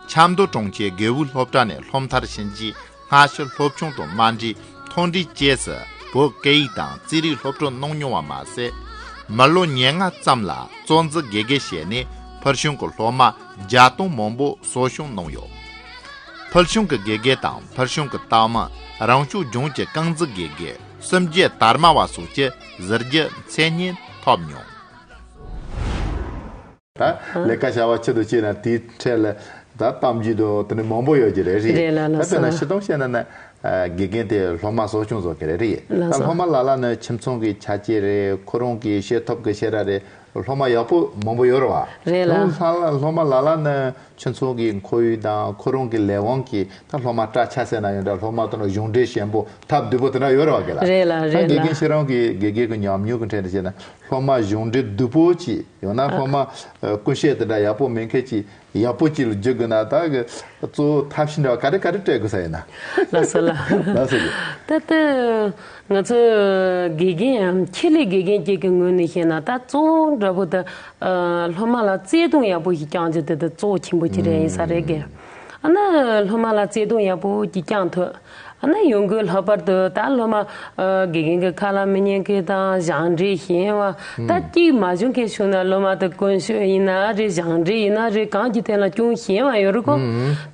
ཆབ་མདོ་གྲོང་ཁྱེར་དགེ་འོས་སློབ་གྲྭ་ནས་སློབ་མཐར་ཕྱིན་རྗེས་ སྔ་ཕྱི་སློབ་ཆུང་དང་དམའ་འབྲིང་མཐོ་འབྲིང་བཅས་སུ་བོད་སྐད་ཡིག་དང་རྩིས་རིག་སློབ་ཁྲིད་གནང་མྱོང་བ་མ་ཟད། མི་ལོ་ཉེར་ལྔ་ཙམ་ལ་གཙོ་འཛིན་དགེ་རྒན་བྱས་ནས་ཕུལ་བྱུང་གི་སློབ་མ་བརྒྱ་སྟོང་མང་པོ་གསོ་སྐྱོང་གནང་ཡོད། ཕུལ་བྱུང་གི་དགེ་རྒན་དང་ཕུལ་བྱུང་གི་ལྟ་དམངས། རང་སྐྱོང་ལྗོངས་ཀྱི་རྐང་འཛིན་དགེ་རྒན། གསུམ་བརྒྱད་དར་མ་བ་སོགས་ཀྱི་གཟི་བརྗིད་མཚན་སྙན་ཐོབ་མྱོང་། ད་ལས་ཀ་བྱ་བ་ཆེད་དུ་བྱས་ན་དེའི་འཕྲལ་ལ་ད་གཏམ་རྒྱུད་དང་དེ་འདྲ་མང་པོ་ཡོད་ཀྱི་རེད། རེད་ལ་ལ་ད་དཔེར་ན་ས་སྤྱི་སྟངས་བཤད་ན་ན་དགེ་རྒན་དེ་སློབ་མ་གསོ་སྐྱོང་བཟོ་གི་རེད། རེད་ལ་ད་ལ་སློབ་མ་ལ་ལ་ནི་ཁྱིམ་ཚང་གི་ཆ་རྐྱེན་རེད། ཁོ་རང་གི་བྱེད་ཐབས་ཀྱི་བྱེད་ར་རེད། སློབ་མ་ཡག་པོ་མང་པོ་ཡོད་རེད་བ། རེད་ལ། སློབ་མ་ལ་ལ་ནི་ཁྱིམ་ཚང་གི་ཁོར་ཡུག་དང་ཁོ་རང་གི་ལས་དབང་གིས་ད་སློབ་མ་སྐྲ་ཆ་ཟེར་ན་ཡང་འདྲ། སློབ་མ་དང་གཞུང་འབྲེལ་ཞན་པོ་ཐབས་སྡུག་པོ་དེ་འདྲ་ཡོད་རེད་བ་གི་ལ། རེད་ལ་ད་རེད་དགེ་ལ། རྒན་ཁྱེད་རང་གི་དགེ་རྒན་གི་ཉམས་མྱོང་གི་འཕྲད་དུ་བྱས་ན་སློབ་མ་གཞུང་འབྲེལ་སྡུག་པོ་ཅིག་ཡང་ན་སློབ་མ་ཀུན་ཤེས་དེ་འདྲ་ཡག་པོ་མེད་མཁན་ཅིག་ཡག་པོ་ཅིག་ལ་འགྱུར་དགོས་ན་ད་གི་གཙོ་བོ་ཐབས་ཤེས་འདྲ་བ་ག་རེ་ག་རེ་སྤྲད་དགོས་ས་ཡིན་ན། ལགས་སོ་ལ། ལགས་སོ་གི། ད་ལྟ་ང་ཚོ་དགེ་རྒན་ཡང་ཆེད་ལས་དགེ་རྒན་གཅིག་གི་ངོས་ནས་བཤད་ན་ད་གཙོ་བོ་འདྲ་པོ་ད་སློབ་མ་ལ་བརྩེ་དུང་ཡག་པོ་ཞིག་བསྐྱང་རྒྱུ་དེ་ད་གཙོ་བོ་ཆེན་པོ་ཅིག་རེད་ཡིན་ས་རེད་གི། ཨ་ན་སློབ་མ་ལ་བརྩེ་དུང་ཡག་པོ་ཅིག་བསྐྱང་ཐུབ། ཨ་ན་ཡོང་སྒོས་ལྷག་པར་དུ་ད་སློབ་མ་ཨ་དགེ་རྒན་གྱི་ཁ་ལ་མི་ཉན་མཁན་དང་སྦྱངས་འབྲས་ཞན་པ། ད་གཅིག་མ་བྱུང་མཁན་བྱུང་ན་སློབ་མ་དེ་ཀུན་སྤྱོད་ཡིན་ན་རེད། སྦྱངས་འབྲས་ཡིན་ན་རེད། གང་གི་ཐད་ལ་ཅུང་ཞན་པ་ཡོད་རེད་ཁོ།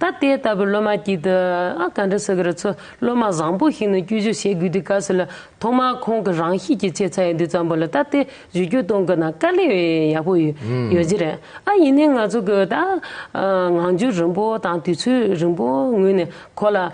ད་དེ་ལྟ་བུའི་སློབ་མ་གཅིག་དེ་ཨ་ག་འདྲ་ཟེར་གི་རེད། ཚོ་སློབ་མ་བཟང་པོ་ཞིག་ནས་བཅོས་བསྒྱུར་བྱེད་དགོས་དུས་སྐབས་སུ་ལ་ཐོག་མར་ཁོང་གི་རང་ཤེད་ཀྱི་ཆེ་ཚ་ཡོད་དུས་ཙམ་པ་ལ་ད་དེ་བསྒྱུར་བཅོས་གཏོང་དགོས་ན་དཀའ་ལས་ཡག་པོ་ཡོད་ཡོད་ཀྱི་རེད། ཨ་ཡིན་ནའི་ང་ཚོ་གི་ད་ཨ་ངང་རྒྱུད་རིང་པོ་དང་དུས་ཚོད་རིང་པོ་སྔོན་ནས་ཁོ་ལ་ཨ་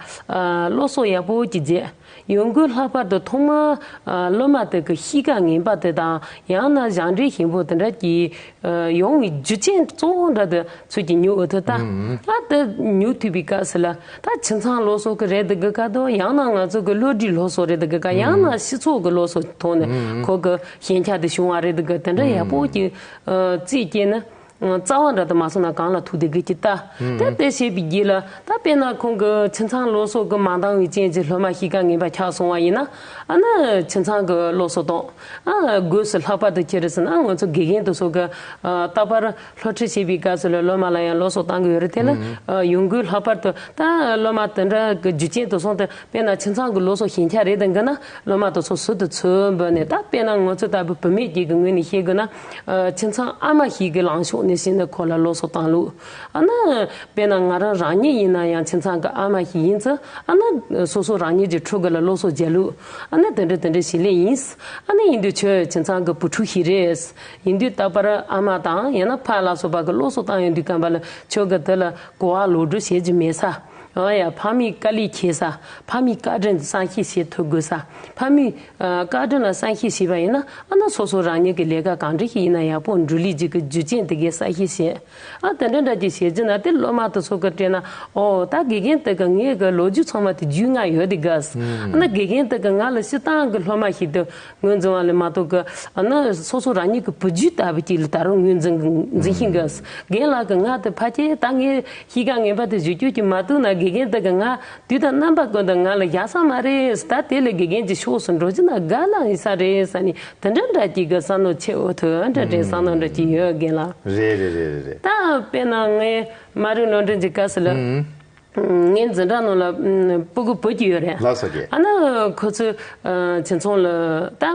སློབ་གསོ་ཡག་པོ་ཅིག་མཛད། ཡོང་སྒོས་ལྷག་པར་དུ་ཐོག་མར་ཨ་སློབ་མ་དེ་གི་གཤིས་ཀ་ངན་པ་དེ་དང་ཡང་ན་སྦྱངས་འབྲས་ཞན་པོ་དེ་འདྲ་གྱི་ཨ་ཡོང་བའི་རྒྱུ་རྐྱེན་གཙོ་བོ་འདྲ་དེ་ཚོད་ཀྱིས་ཉོ་འོ་ཐུབ་ད། ཨ་དེ་ཉོ་ཐུབ་པའི་སྐབས་སུ་ལ་ད་ཁྱིམ་ཚང་སློབ་གསོ་གི་རེད་འདུག་གི་ཀ་དོ། ཡང་ན་ང་ཚོ་གི་བློ་གྲོས་སློབ་གསོ་རེད་འདུག་གི་ཀ་ཡང་ན་སྤྱི་ཚོགས་གི་སློབ་གསོ་ཐོག་ནས་ཁོ་གི་ཞན་ཆ་དེ་བྱུང་བ་རེད་འདུག་གི། དེ་འདྲ་ཡག་པོ་ཀྱི་ཨ་རྩིས་སྐྱེས་ན། རྩ་བ་འདྲ་དུ་མ་སོང་ན་གང་ལ་ཐུག་བསྡད་དགོས་ཀྱི་ལྟ། དེ་ལྟས་བྱས་པའི་རྗེས་ལ་ད་དཔེར་ན་ཁོང་གི་ཁྱིམ་ཚང་སློབ་གསོ་གི་མ་འདང་བའི་རྐྱེན་གྱིས་སློབ་མ་གཤིས་ཀ་ངན་པ་ཆགས་སོང་བ་ཡིན་ན། ཨ་ནི་ཁྱིམ་ཚང་གི་སློབ་གསོ་དང་། ཨ་སྒོས་སུ་ལྷག་པར་དུ་ཁྱེད་རེ་ཟེར་ན་ང་ཚོ་དགེ་རྒན་དེ་ཚོ་གི་ཨ་རྟག་པར་སློབ་ཁྲིད་བྱེད་པའི་སྐབས་སུ་ལ་སློབ་མ་ལ་ཡང་སློབ་གསོ་བཏང་གི་ཡོད་རེད། དེ་ལ་ཨ་ཡོང་སྒོས་ལྷག་པར་དུ་ད་སློབ་མ་དེ་འདྲ་གི་རྒྱུ་རྐྱེན་དེ་ཚོ་དེ། དཔེར་ན་ཁྱིམ་ཚང་གི་སློབ་གསོ་ཞན་ཆ་རེད་དང་གི་ན་སློབ་མ་དེ་ཚོ་ཟུར་དུ་ཚུར་འབུད་ནས། ད་དཔེར་ན་ང་ཚོ་ལྟ་བུ་བུད་མེད་ཅིག་གི་ངོས་ནས་བཤད་དགོས་ན། ཨ་ཁྱིམ་ཚང་ཨ་མ་ཞིག་གི་ལངས་ཕྱོགས་ནས་བཤད་ན་ཁོ་ལ་སློབ་གསོ་བཏང་ལུགས། ཨ་ན་དཔེར་ན་ང་རང་རང་ཉིད་ཡིན་ན་ཡང་ཁྱིམ་ཚང་གི་ཨ་མ་ཞིག་ཡིན་ཙང་། ཨ་ན་སོ་སོ་རང་ཉིད་ཀྱི་ཕྲུ་གུ་ལ་སློབ་གསོ་རྒྱག་ལུགས། ཨ་ན་དེ་འདྲ་དེ་འདྲ་ཞིག་ལས་ཡིན། ཨ་ན་ཡིན་དུས་ཁྱོད་ཁྱིམ་ཚང་གི་བུ་ཕྲུག་ཞིག་རེད། ཡིན་དུས་རྟག་པར་ཨ་མ་དང་ཡང་ན་ཕ་ལ་སོགས་པ་གི་སློབ་གསོ་བཏང་ཡོང་དུས་སྐབས་ལ་ཁྱོད་ཀྱི་དེ་ལ་གོ་བ་ལོག་སྒྲུབ་བྱེད་རྒྱུ་མེད་ས། ཨ་ཡ། ཕ་མའི་དཀའ་ལས་ཁྱེར་ས། ཕ་མའི་བཀའ་དྲིན་བསམ་ཤེས་བྱེད་ཐུབ་དགོས་ས། ཕ་མའི་ཨ་བཀའ་དྲིན་ལ་བསམ་ཤེས་བྱས་པ་ཡིན་ན། ཨ་ན་སོ་སོ་རང་ཉིད་ཀྱི་ལས་ཀ་གང་འདྲ་ཞིག་ཡིན་ན་ཡག་པོ་འགྲུབ་ལུགས་ཅིག་གི་རྒྱུ་རྐྱེན་དེ་གའི་བསམ་ཤེས་བྱེད། ཨ་དེ་འདྲ་འདྲ་ཅིག་བྱེད་རྒྱུ་ན་དེ་སློབ་མ་དེ་ཚོ་གི་སྤྲད་ན། ཨོ་ད་དགེ་རྒན་དེ་གི་ངའི་གི་ལོ་རྒྱུས་ཚང་མ་དེ་རྒྱུས་མངའ་ཡོད་དེ་དགའ། ཨ་ན་དགེ་རྒན་དེ་གི་ང་ལ་སྤྱིར་བཏང་གི་སློབ་མ་ཞིག་ཏུ་ངོས་འཛིན་པ་ལས་མ་གཏོགས་གི། ཨ་ན་སོ་སོ་རང་ཉིད་ཀྱི་བུ་རྒྱུད་ལྟ་བུ་ཅིག་ལ་ད་རུང་ངོས་འཛིན་འཛིན་བཞིན་གི། རྒན་ལགས་ཀྱིས་ང་དེ་ཕལ་ཆེར་ད་ངའི་གཤིས་ཀ་ངན་པ་དེ་བཟོ་རྒྱུ་ཅིག་མ་ཐུབ་ན། དགེ་རྒན་དེ་གིས་ང་དུས་དང་རྣམ་པ་ཀུན་ཏུ་ང་ལ་བཞག་ས་མ་རེད། ད་དེ་ལས་དགེ་རྒན་གྱི་ཕྱོགས་སུ་འགྲོ་རྒྱུ་ན་དགའ་ལ་ཡིན་ས་རེད་ཟེར་ནས། དེ་འདྲ་འདྲ་ཅིག་གི་བསམ་བློ་ཆེ་འོ་ཐུ་འདྲ་འདྲའི་བསམ་བློ་འདྲ་ཅིག་ཡོད། རྒན་ལགས། རེད་རེད་རེད་རེད། ད་དཔེར་ན་ངའི་མ་རིག་ལོ་འདྲེན་གྱི་སྐབས་སུ་ལ། ངའི་འཛིན་གྲྭ་ནང་ལ་ཨ་སྤུ་གུ་བུ་གཅིག་ཡོད་རེད། ལགས་སོ་རྒན། ཨ་ན་ཁོ་ཚོའི་ཨ་ཁྱིམ་ཚང་ལ་ད་ཨ་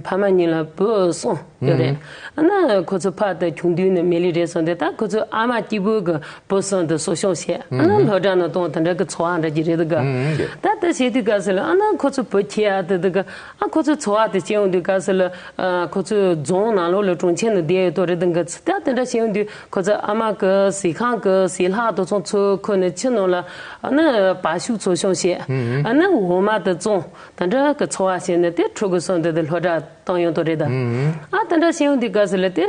ཕ་མ་གཉིས་ལ་བུ་གསུམ་ཡོད་རེད། ཨ་ན་ཁོ་ཚོའི་ཕ་དེ་ཆུང་དུས་ནས་མི་ལུས་རེད་སོང་སྟེ། ད་ཁོ་ཚོའི་ཨ་མ་གཅིག་པུ་གི་བུ་གསུམ་དེ་གསོ་སྐྱོང་བྱས། ཨ་ན་སློབ་གྲྭ་ནང་གཏོང་། དེ་འདྲ་གི་འཚོ་བ་འདྲ་ཅིག་རེད་འདུག་ག་ད་དེ་བྱེད་དུས་སྐབས་སུ་ལ་ཨ་ན་ཁོ་ཚོའི་བུ་ཁྱེད་ཨ་དེ་འདུག་ག་ཨ་ཁོ་ཚོའི་འཚོ་བ་དེ་བྱེད་ཡོང་དུས་སྐབས་སུ་ལ། ཨ་ཁོ་ཚོའི་རྫོང་ནང་ལོགས་ལ་གྲོང་ཁྱེར་ནང་བསྡད་ཡོད་དོ་རེད་འདུག་ག་ད་དེ་འདྲ་བྱེད་ཡོང་དུས་ཁོ་ཚོ་ཨ་མ་གི་ཟས་ཁང་གི་ཟས་ལྷག་དེ་ཚོ་ཚུར་ཁུར་ནས་ཕྱི་ནང་ལ་ཨ་ནི་བ་ཕྱུགས་འཚོ་སྐྱོང་བྱས། ཨ་ནི་འོ་མ་དེ་བཙོང་། དེ་འདྲ་གི་འཚོ་བ་བྱས་ནས་དེ་ཕྲུ་གུ་གསུམ་དེ་དེ་སློབ་གྲྭ་བཏང་ཡོང་དོ་རེད་ད། ཨ་དེ་འདྲ་བྱེད་ཡོང་དུས་སྐབས་སུ་ལ་དེ་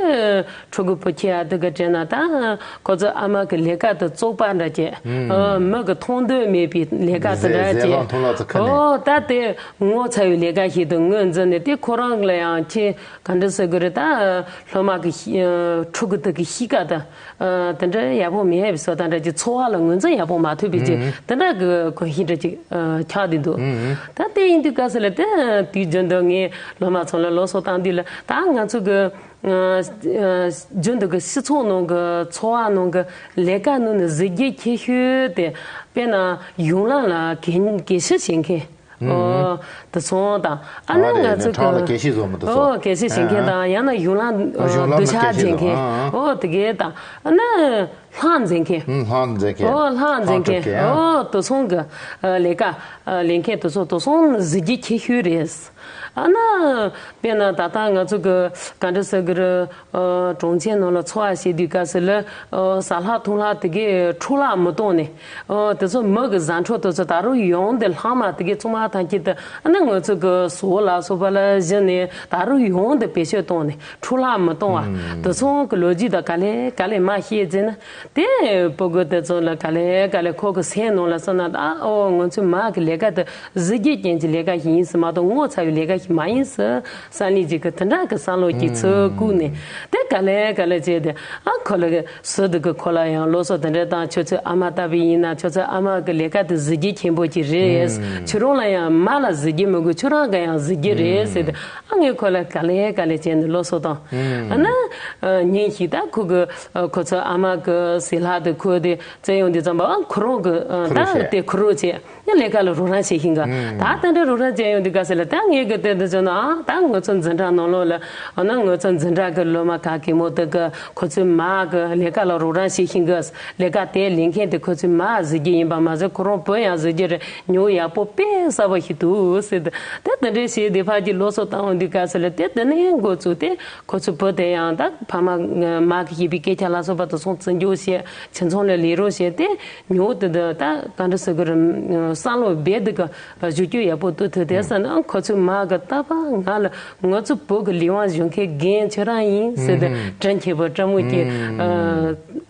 ཕྲུ་གུ་བུ་ཁྱེད་ཨ་དེ་ག་དྲན་ན། ད་ཁོ་ཚོ་ཨ་མ་གི་ལས་ཀ་དེ་བཙོག་པ་འདྲ་བྱས། ཨ་མི་གི་མཐོང་འདོད་མེད་པའི་ལས་ཀ་དེ་འདྲ་ཟས་བྱས། ཟས་ལྷག་འཐུང་ལྷག་ཚོ་ཁ་ནས། ཨོ་ད་དེ་ངོ་ཚ་བའི་ལས་ཀ་ཞིག་ཏུ་ངོས་འཛིན་ནས། དེ་ཁོ་རང་ལ་ཡང་ཁྱེད་ག་འདྲ་ཟེར་དགོས་རེད། ད་སློབ་མ་གི་ཤི་ཨ་ཕྲུ་གུ་དེ་གི་གཤིས་ཀ་དང་ཨ་དེ་འདྲ་ཡག་པོ་མེད་པའི་བཟོ་ལྟ་འདྲ་ཅིག་འཚོ་བ་ལ་ངོས་འཛིན་ཡག་པོ་མ་ཐུབ་པའི་ཅིག་དེ་འདྲ་གི་གོམས་གཤིས་འདྲ་ཅིག་ཨ་ཆགས་བསྡད་འདུག་ད་དེ་ཡིན་དུས་སྐབས་སུ་ལ་དེ་དུས་རྒྱུན་དུ་ངས་སློབ་མ་ཚོ་ལ། ལོ་སོ་བཏང་དུས་ལ་ད་ང་ཚོ་གི་ཨ་ཨ་རྒྱུན་དུ་གི་སྤྱི་ཚོགས་ནང་གི་འཚོ་བ་ནང་གི་ལས་ཀ་ནང་ནས་གཟི་བརྗིད་ཆེ་ཤོས་དེ་དཔེར་ན་གཞུང་ལམ་ལ་གད་གད་ཕྱིས་བྱེད་མཁན། ཨོ། དེ་ཚོ་དང་ཨ་ནི་ཨ་རེ་ང་ཚོ་ནས་ཁྲང་ལ་གི་གད་ཕྱིས་བཟོ་མི་དེ་ཚོ། ཨོ་གད་ཕྱིས་བྱེད་མཁན་དང་ཡང་ན་གཞུང་ལམ་ཨ་གཞུང་ལམ་ལ་སྡུག་ཆག་གད་ཕྱིས་བྱེད་བཟོ་མཁན། ཨ་ཨོ་དེ་གས་དང་ཨ་ནི་ལྷ་མཛེས་མཁན། ཨུ་ལྷ་མཛེས་མཁན། ཨོ་ལྷ་མཛེས་མཁན། ལྷ་གྲུབ་མཁན། ཨོ་དེ་ཚོ་གི་ལས་ཀ་ལས་མཁན་དེ་ཚོ་དེ་ཚོ་གཟི་བརྗིད་ཆེ་ཤོས་རེད། ཨ་ནི་དཔེར་ན་ད་ལྟ་ང་ཚོ་གི་ག་འདྲ་ཟེར་གི་རེད། ཨོ་གྲོང་ཁྱེར་ནང་ལ་འཚོ་བ་བྱེད་དུས་སྐབས་སུ་ལ་ཨོ་ཟ་ལྷག་འཐུང་ལྷག་དེ་གས་འཕྲོ་བརླག་མི་གཏོང་ནས། ཨོ་དེ་ཚོ་མི་གི་བཟའ་འཕྲོ་དེ་ཚོ་ད་རུང་ཡོང་དེ་ལྷག་མ་དེ་གས་ཚང་མ་ཐམས་ཅད་དུ་ཨ་ནི་ང་ཚོ་གི་ཟོག་ལ་སོགས་པ་ལ་གཞི་ནས་ད་རུང་ཡོང་དེ་བེད་སྤྱོད་གཏོང་ནས་འཕྲོ་བརླག་མི་གཏོང་བ། དེ་ཚོ་གི་ལོ་རྒྱུས་དང་ག་ལེ་ག་ལེ་མ་བཤད་ཟེར་ན། དེ་སྤུ་གུ་དེ་ཚོ་ལ་ག་ལེ་ག་ལེ་ཁོ་གི་སེམས་ནང་ལ་བསམ་ན་ད་ཨོ་ང་ཚོའི་མ་གི་ལས་ཀ་དེ་གཟི་བརྗིད་ཅན་གྱི་ལས་ཀ་ཞིག་ཡིན་ཟེར་མ་གཏོགས་ངོ་ཚ་བའི་ལས་ཀ་ཞིག་མ་ཡིན་ཟེར་བསམ་ནས་ཅིག་གི་དེ་འདྲ་གི་བསམ་བློ་ཅིག་ཚུར་བཀུག་ནས་དེ་ག་ལེ་ག་ལེ་བྱས་ཏེ་ཨ་ཁོ་ལ་གི་ཟུར་དུ་གི་ཁོ་ལ་ཡང་སློབ་གསོ་དེ་འདྲ་དང་ཁྱོད་ཚོའི་ཨ་མ་ལྟ་བུ་ཡིན་ན་ཁྱོད་ཚོའི་ཨ་མ་གི་ལས་ཀ་དེ་གཟི་བརྗིད་ཆེན་པོ་ཅིག་རེད། ཁྱོད་རང་ལ་ཡང་མ་ལ་གཟི་བརྗིད་མི་དགོས་ཁྱོད་རང་གི་ཡང་གཟི་བརྗིད་རེད་ཟེར་ཏེ། ཨ་ངས་ཁོ་ལ་ག་ལེ་ག་ལེ་བྱས་ནས་སློབ་གསོ་དང་། ཨ་ན་ཉིན་ཞིག་ད་ཁོ་གི་ཁོ་ཚོ་ཨ་མ་གི་ཟས་ལྷག་དེ་ཁོ་དེ་བཙལ་ཡོང་དུས་ཙམ་པ་ཨ་ཁོ་རང་གི་ད་དེ་ཁོ་རང་བྱས་ཡང་ལས་ཀ་ལ་རོགས་རམ་བྱེད་ཤིང་ག་ད་དེ་འདྲ་རོགས་རམ་བྱས་ཡོང་དུས་ག་ཟེར་ལ་ད་ངས་གི་དེ་འདི་བྱས་ན་ཨ་ད་ང་ཚོ་འཛིན་གྲྭ་ནང་ལོགས་ལ་ཨ་ན་ང་ཚོ་འཛིན་གྲྭ་གི་སློབ་མ་ག་གེ་མོ་དེ་གི་ཁོ་ཚོའི་མ་གི་ལས་ཀ་ལ་རོགས་རམ་བྱེད་ཤིང་གི་ལས་ཀ་དེ་ལས་མཁན་དེ་ཁོ་ཚོའི་མ་གཟི་བརྗིད་ཡིན་པ་མ་ཟད་ཁོ་རང་བུ་ཡང་གཟི་བརྗིད་རེད། ཉོ་ཡག་པོ་དཔེ་གསར་པ་ཞིག་འདུག་ཟེར་ཏེ་དེ་དེ་འདྲའི་ཞིག་དེ་ཕར་གྱི་སློབ་གསོ་བཏང་འོང་དུས་སྐབས་སུ་ལ་དེ་དེ་ནས་འགོ་བཙུགས་ཏེ་ཁོ་ཚོ་བུ་དེ་ཡང་ད་ཕ་མ་མ་གི་ཞེས་པའི་སྐད་ཆ་ལ་སོགས་པ་དེ་ཚོ་བརྩི་འཇོག་བྱས་ཁྱིམ་ཚང་ལ་ལས་རོགས་བྱས་ཏེ་ཉོ་དེ་དེ་ད་ག་འདྲ་ཟེར་གི་རེད། བསམ་བློ་རྦད་དེ་གི་བཞུགས་རྒྱུ་ཡག་པོ་འདུག་ཐུབ་དེ་ཟེར་ན་ཁོ་ཚོའི་མ་གི་རྟག་པར་ང་ལ་ང་ཚོ་བུ་གི་ལས་དབང་གཞུང་ཁའི་འགན་ཁྱོད་རང་ཡིན་ཟེར་ཏེ་དྲིན་ཆེ་བོ་སྤྲང་མོ་གི་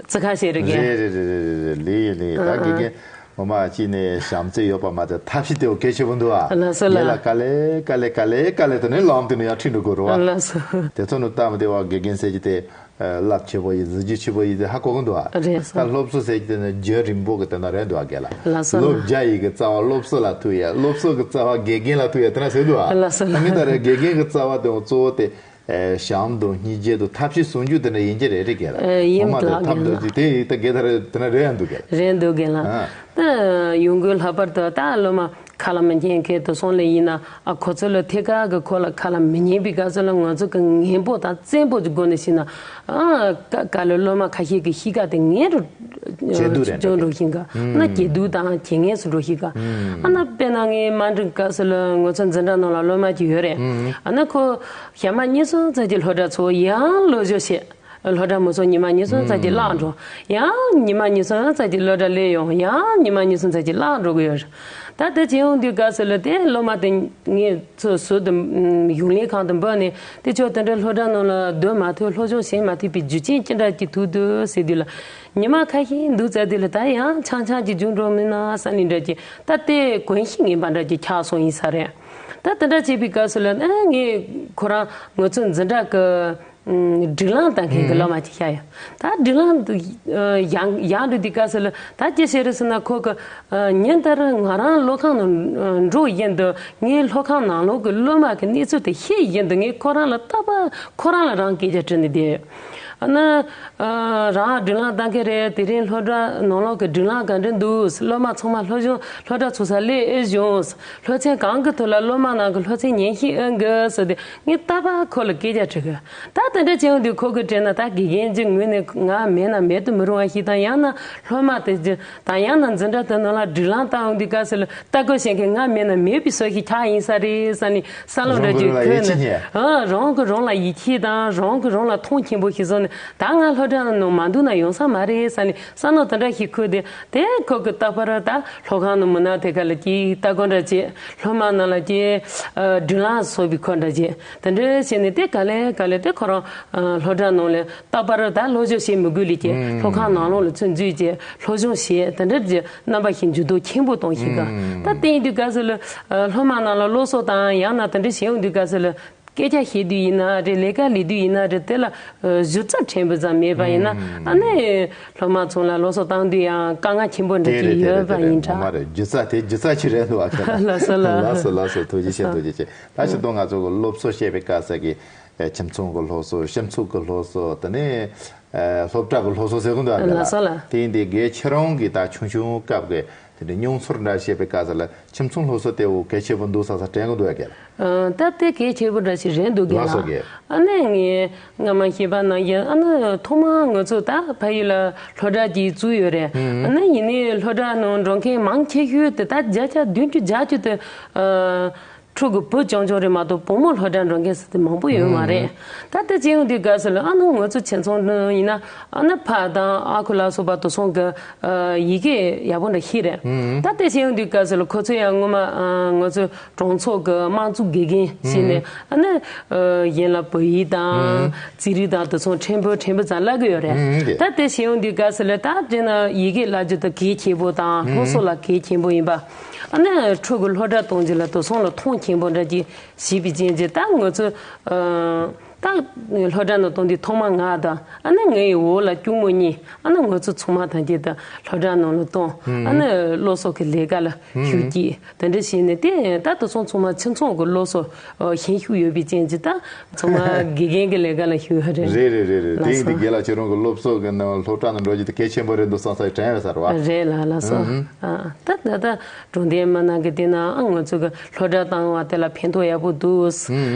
རྩི་ཁ་བྱས་རེད་གི། རེད་རེད་རེད་རེད་རེད་ལེ་ཡེ་ལེ་ད་དགེ་རྒན། ངོ་མ་གཅིག་ནས་བྱམས་བརྩེ་ཡོད་པ་མ་ཚད་ཐབས་ཤེས་དེ་བ་གལ་ཆེ་བོ་འདུག་ཨ། ལགས་སོ་ལགས། ལས་ལ་དཀའ་ལས་དཀའ་ལས་དཀའ་ལས་དཀའ་ལས་དེ་ནས་ལམ་དེ་ནས་ཡར་ཁྲིད་འགྲོ་དགོས་རེད་བ། ལགས་སོ། དེ་ཚོ་ནི་ལྟ་མི་བདེ་བ་དགེ་རྒན་ཟེར་གྱི་དེ་རླབས་ཆེ་བོ་ཡིན་གཟི་བརྗིད་ཆེ་བོ་ཡིན་དེ་ཧ་གོ་གི་འདུག་ཨ། རེད་སོ། ད་སློབ་གསོ་ཟེར་གྱི་དེ་ནི་རྒྱུན་རིང་པོ་གི་དེ་ན་རེད་འདུག་ཨ་རྒན་ལགས། ལགས་སོ་ལགས། སློབ་བརྒྱ་ཡི་གི་རྩ་བ་སློབ་གསོ་ལ་ཐུག་ཡ་སློབ་གསོ་གི་རྩ་བ་དགེ་རྒན་ལ་ཐུག་ཡ་དེ་ན་ཟེར་འདུག་ཨ། ལགས་སོ་ལགས། ངས་ད་རེ་དགེ་རྒན་གི་རྩ་བ་དེ་འོ་གཙོ་བོ་དེ། བྱམས་དང་སྙིང་རྗེ་དང་ཐབས་ཤེས་ཟུང་འཇུག་དེ་འདྲ་ཡིན་གྱི་རེད་རེད་གལ། ཡིན་ངོ་མ་དེ་ཐབས་འདོད་ཚིག་དེ་ཡིན་ད་གལ་ད་རེད་དེ་འདྲ་རེད་ཡང་འདུག་གལ། རེད་འདུག་གལ་ལ། ཨ། ད་ཡོང་སྒོའི་ལྷག་པར་དུ་ད་སློབ་མ་ཁ་ལ་མི་ཉན་མཁན་དེ་ཚོ་ལ་ཡིན་ན་ཨ་ཁོ་ཚོ་ལ་ཐད་ཀར་གི་ཁོ་ལ་ཁ་ལ་མི་ཉན་པའི་སྐབས་སུ་ལ་ང་ཚོ་གི་ངན་པོ་དང་བཙན་པོ་གི་སྒོ་ནས་ཤེས་ན་ཨ་ཀ་ཀ་ལ་སློབ་མ་ཁ་ཤས་ཀྱི་གཤིས་ཀ་དེ་ངན་རུ་ཇེ་སྡུག་རེད་ཇོ་འགྲོ་ཤིང་ག་ཨ་ན་ཇེ་སྡུག་དང་ཇེ་ངན་སུ་འགྲོ་ཤིང་ག་ཨ་ན་དཔེར་ན་ངའི་དམའ་འབྲིང་སྐབས་སུ་ལ་ང་ཚོ་འཛིན་གྲྭ་ནང་ལ་སློབ་མ་ཅིག་ཡོད་རེད། ཨ་ན་ཁོ་ཞག་མ་གཉིས་གསུམ་ཙམ་གྱི་སློབ་གྲྭ་ཚོ་ཡང་སློབ་སྦྱོང་བྱེད། སློབ་གྲྭ་མི་ཚོགས་ཉི་མ་གཉིས་གསུམ་ཙམ་གྱི་བརླག་འགྲོ། ཡང་ཉི་མ་གཉིས་གསུམ་ཙམ་གྱི་སློབ་གྲྭ་སླེབས་ཡོང་ཡང་ཉི་མ་གཉིས་གསུམ་ཙམ་གྱི་བརླག་འགྲོ་གི་ཡོད་རེད། ད་དེ་བྱེད་ཡོང་དུས་སྐབས་སུ་ལ་དེ་སློབ་མ་དེ་ངས་ཚོ་ཟུར་དུ་གཞུང་ལས་ཁང་དུ་འབོད་ནས་དེ་ཆོ་དེ་འདྲ་སློབ་གྲྭ་ནང་ལ་སྡོད་མ་ཐུབ་སློབ་སྦྱོང་བྱེད་མ་ཐུབ་པའི་རྒྱུ་རྐྱེན་ཅི་འདྲ་ཅིག་ཐུག་འདུག་ཟེར་དུས་ལ། ཉི་མ་ཁ་ཤས་འདུག་ཙམ་དུས་ལ་ད་ཡང་ཆང་ཆང་ཅིག་བྱུང་འགྲོ་མིན་ན་བསམ་ནས་འདྲ་ཅིག་ད་དེ་གོན་ཤེས་ངན་པ་འདྲ་ཅིག་ཆགས་སོང་ཡིན་ས་རེད། ད་དེ་འདྲ་བྱས་པའི་སྐབས་སུ་ལ་ཨ་ངས་ཁོ་རང་ང་ཚོ་འཛིན་གྲྭ་གི་སྒྲིག་ལམ་ལྟ་མཁན་གྱི་སློབ་མ་ཅིག་བཤད་ཡོད། ད་སྒྲིག་ལམ་ཡང་ཡང་འགྲོ་དུས་སྐབས་སུ་ལ་ད་ཅི་བྱེད་རེད་ཟེར་ན་ཁོ་གི་ཉིན་ལྟར་ང་རང་སློབ་ཁང་ནང་འགྲོ་བཞིན་དུ་ངའི་སློབ་ཁང་ནང་ལོགས་ཀྱི་སློབ་མ་གི་གནས་ཚུལ་དེ་ཤེས་བཞིན་དུ་ངས་ཁོ་རང་ལ་རྟག་པར་ཁོ་རང་ལ་རང་སྐད་ཆ་དྲིས་ནས་བསྡད་ཡོད། ཨ་ནི། རང་སྒྲིག་ལམ་བཏང་གི་རེད། དེ་རིང་སློབ་གྲྭ་ནང་ལོགས་ཀྱི་སྒྲིག་ལམ་ག་འདྲ་འདུག་སློབ་མ་ཚང་མ་སློབ་སྦྱོང་སློབ་གྲྭ་ཚུགས་ས་སླེབས་ཨེ་བྱུང་། སློབ་ཚན་གང་གི་ཐོག་ལ་སློབ་མ་རྣམས་ཀྱི་སློབ་ཚན་ཉན་ཤེས་ཨེ་འགི་ཟེར་ཏེ་ངས་རྟག་པར་ཁོ་ལ་སྐད་ཆ་དྲི་གི། ད་དེ་འདྲ་བྱས་ཡོང་དུས་ཁོ་གིས་དྲིས་ན་ད་དགེ་རྒན་གྱི་ངོས་ནས་ང་མེད་ན་མེད་དུ་མི་རུང་བ་ཞིག་དང་ཡང་ན་སློབ་མ་དེ་ད་ཡང་ན་འཛིན་གྲྭ་དེ་ནང་ལ་སྒྲིག་ལམ་བཏང་ཡོང་དུས་སྐབས་སུ་ལ་ལྟ་སྐོར་བྱེད་མཁན་ང་མེད་ན་མེད་པའི་བཟོ་ཞིག་ཆགས་ཡིན་ས་རེད་བསམ་ནས་བསམ་བློ་འདྲ་ཅིག་འཁོར་ནས་ཨ་རང་གི་རང་ལ་ཡིད་ཆེས་དང་རང་གི་རང་ལ་མཐོང་ཆེན་པོ་ཞིག་བཟོ་ནས་ད་ང་སློབ་གྲྭ་ནང་མ་འདུག་ན་ཡོང་ས་མ་རེད་བསམ་ནས་བསམ་བློ་དེ་འདྲ་ཞིག་འཁོར་ཏེ་དེ་ཁོ་གི་རྟག་པར་ད་སློབ་ཁང་ནང་མི་ནང་དེ་ག་ལ་ཅིག་ལྟ་སྐོར་འདྲ་བྱེད། སློབ་མ་ནང་ལ་ཅིག་སྒྲིག་ལམ་བཟོ་བའི་སྐོར་འདྲ་བྱེད། དེ་འདྲ་བྱས་ནས་དེ་ག་ལེ་ག་ལེ་དེ་ཁོ་རང་སློབ་གྲྭ་ནང་ལ། རྟག་པར་ད་སློབ་སྦྱོང་བྱེད་མི་དགོས་ལས་ཀྱི་ཨུམ། སློབ་ཁང་ནང་ལོགས་ལ་ཚུར་འཛུལ་རྗེས་སློབ་སྦྱོང་བྱེད་དེ་འདྲ་གྱི་རྣམ་པ་ཞིག་འགྱུར་ལྡོག་ཆེན་པོ་གཏོང་ཤེས་ག་ཨུམ། ད་བསྟན་དུས་སྐབས་སུ་ལ་སློབ་མ་རྣམས་ལ་སློབ་གསོ་དང་ཡང་ན་དེ་འདྲ་བྱེད་ཡོང་དུས་སྐབས་སུ་ལ་ སྐད་ཆ་བཤད་དུས་ཡིན་ན་རེད། ལས་ཀ་ལས་དུས་ཡིན་ན་རེད། དེ་ལ་ཨ་གཞི་རྩ་ཕྲན་བུ་ཙམ་མེད་པ་ཡིན་ན། ཨ་ནི་སློབ་མ་ཚོ་ལ་སློབ་གསོ་བཏང་དུས་ཡང་དཀའ་ངལ་ཆེན་པོ་འདྲ་ཞིག་ཡོད་པ་ཡིན་ཙང་། ངོ་མ་རེད། སྒྱུ་རྩལ་དེ་སྒྱུ་རྩལ་ཞིག་རེད་འདུག་ཨ། ཁྱེད་ལ། ལགས་སོ་ལགས། ལགས་སོ་ལགས་སོ། ཐུགས་རྗེ་ཆེ། ཐུགས་རྗེ་ཆེ། ད་ཕྱིར་གཏོང་ང་ཚོ་གི་སློབ་གསོ་བྱེད་པའི་སྐབས་སུ་གི་ཁྱིམ་ཚང་གི་སློབ་གསོ། སྤྱི་ཚོགས་ཀྱི་སློབ་གསོ། དེ་ནས་ཨ་སློབ་གྲྭ་གི་སློབ་གསོ་ཟེར་གི་འདུག་ཨ། ལགས་སོ་ལགས། དེ་ཡིན་དུས་རྒན་ཁྱེད་རང་གིས་ད་ཆུང་ཆུང་སྐབས་ཀྱི་དེ་འདྲའི་མྱོང་ཚོར་འདྲ་བཤད་པའི་སྐབས་སུ་ལ་ཁྱིམ་ཚང་སློབ་གསོ་དེ་འུ་གལ་ཆེན་པོ་འདུག་བསམ་ས་དྲན་གི་འདུག་ཨ། རྒན་ལགས། ཨ་ད་དེ་གལ་ཆེན་པོ་འདྲ་ཞིག་རེད་འདུག་རྒན་ལགས། ལགས་སོ་རྒན། ཨ་ནི་ངས་སྔ་མ་བཤད་པ་ནང་བཞིན། ཨ་ནི་ཐོག་མར་ང་ཚོ་ད་ཕ་ཡུལ་ལ་སློབ་གྲྭ་ཅིག་བཙུགས་ཡོད་རེད། ཨ་ནི་ཡིན་ནའི་སློབ་གྲྭ་ནང་འགྲོ་མཁན་མང་ཆེ་ཤོས་དེ་ད་བརྒྱ་ཆ་བདུན་ཅུ་བརྒྱད་ཅུ་དེ་ཨ། ཕྲུ་གུ་བུ་རྐྱང་རྐྱང་རེད་མ་གཏོགས་བུ་མོ་སློབ་གྲྭ་འགྲོ་མཁན་ཟེར་དེ་མང་པོ་ཡོད་མ་རེད། ད་དེ་བྱས་ཡོང་དུས་སྐབས་སུ་ལ་ཨ་ནི་ང་ཚོ་ཁྱིམ་ཚང་ནང་ཡིན་ན་ཨ་ནི་ཕ་དང་ཨ་ཁུ་ལ་སོགས་པ་དེ་ཚོ་གི་ཨ་ཡི་གེ་ཡག་པོ་འདྲ་ཤེས་རེད། ད་དེ་བྱས་ཡོང་དུས་སྐབས་སུ་ལ་ཁོ་ཚོ་ཡང་སྔོན་མ་ཨ་ང་ཚོ་གྲོང་ཚོ་གི་དམངས་གཙོ་དགེ་རྒན་བྱས་ནས་ཨ་ནི་ཨ་གཞན་ལ་བོད་ཡིག་དང་རྩིས་རིག་དང་དེ་ཚོ་ཕྲན་བུ་ཕྲན་བུ་ཙམ་བསླབ་གི་ཡོད་རེད། ད་དེ་བྱས་ཡོང་དུས་སྐབས་སུ་ལ་ད་དེ་ནི་ཡི་གེ་བསླབ་རྒྱུ་དེ་གལ་ཆེན་པོ་དང་སློབ་གསོ་ལ་གལ་ཆེན་པོ་ཡིན་པ། ཨ་ནི་ཕྲུ་གུ་སློབ་གྲྭ་གཏོང་རྒྱུ་ལ་དེ་ཚོ་ལ་མཐོང་ཆེན་པོ་འདྲ་ཅིག་བྱས་པའི་རྐྱེན་གྱིས་ད་ང་ཚོ་ཨ་ད་སློབ་གྲྭ་ནང་གཏོང་དུས་ཐོག་མ་ང་དང་ཨ་ནི་ངའི་འོག་ལ་གཅུང་མོ་གཉིས། ཨ་ནི་ང་ཚོ་ཚང་མ་ཐམས་ཅད་ད་སློབ་གྲྭ་ནང་ལ་གཏོང་། ཨ་ནི་སློབ་གསོ་གི་ལས་ཀ་ལ་ཤུགས་བསྐྱེད། དེ་འདྲ་བྱས་ནས་དེ་ད་དེ་ཚོ་ཚང་མ་ཁྱིམ་ཚང་གི་སློབ་གསོ་ཨ་ཤན་ཤུགས་ཡོད་པའི་རྐྱེན་གྱིས་ད་ཚང་མ་དགེ་རྒན་གྱི་ལས་ཀ་ལ་ཤུགས་ཡོད་རེད། རེད་རེད་རེད་རེད། དེ་ཡིན་དུས་རྒན་ལགས་ཁྱེད་རང་གི་སློབ་གསོ་གི་ནང་སློབ་གྲྭ་ནང་འགྲོ་རྒྱུ་དེ་གལ་ཆེན་པོ་རེད་འདུག་བསམ་ས་དྲན་ཡོད་ས་རེད་བ། རེད་ལགས། ལགས་སོ། ཨ་ད་ད་ད་གྲོང་སྡེ་མི་ནང་གི་དེ་ན་ཨ་ང་ཚོ་གི་སློབ་གྲྭ་བཏང་བ་དེ་ལ་ཕན་ཐོགས་ཡག་པོ་འདུག།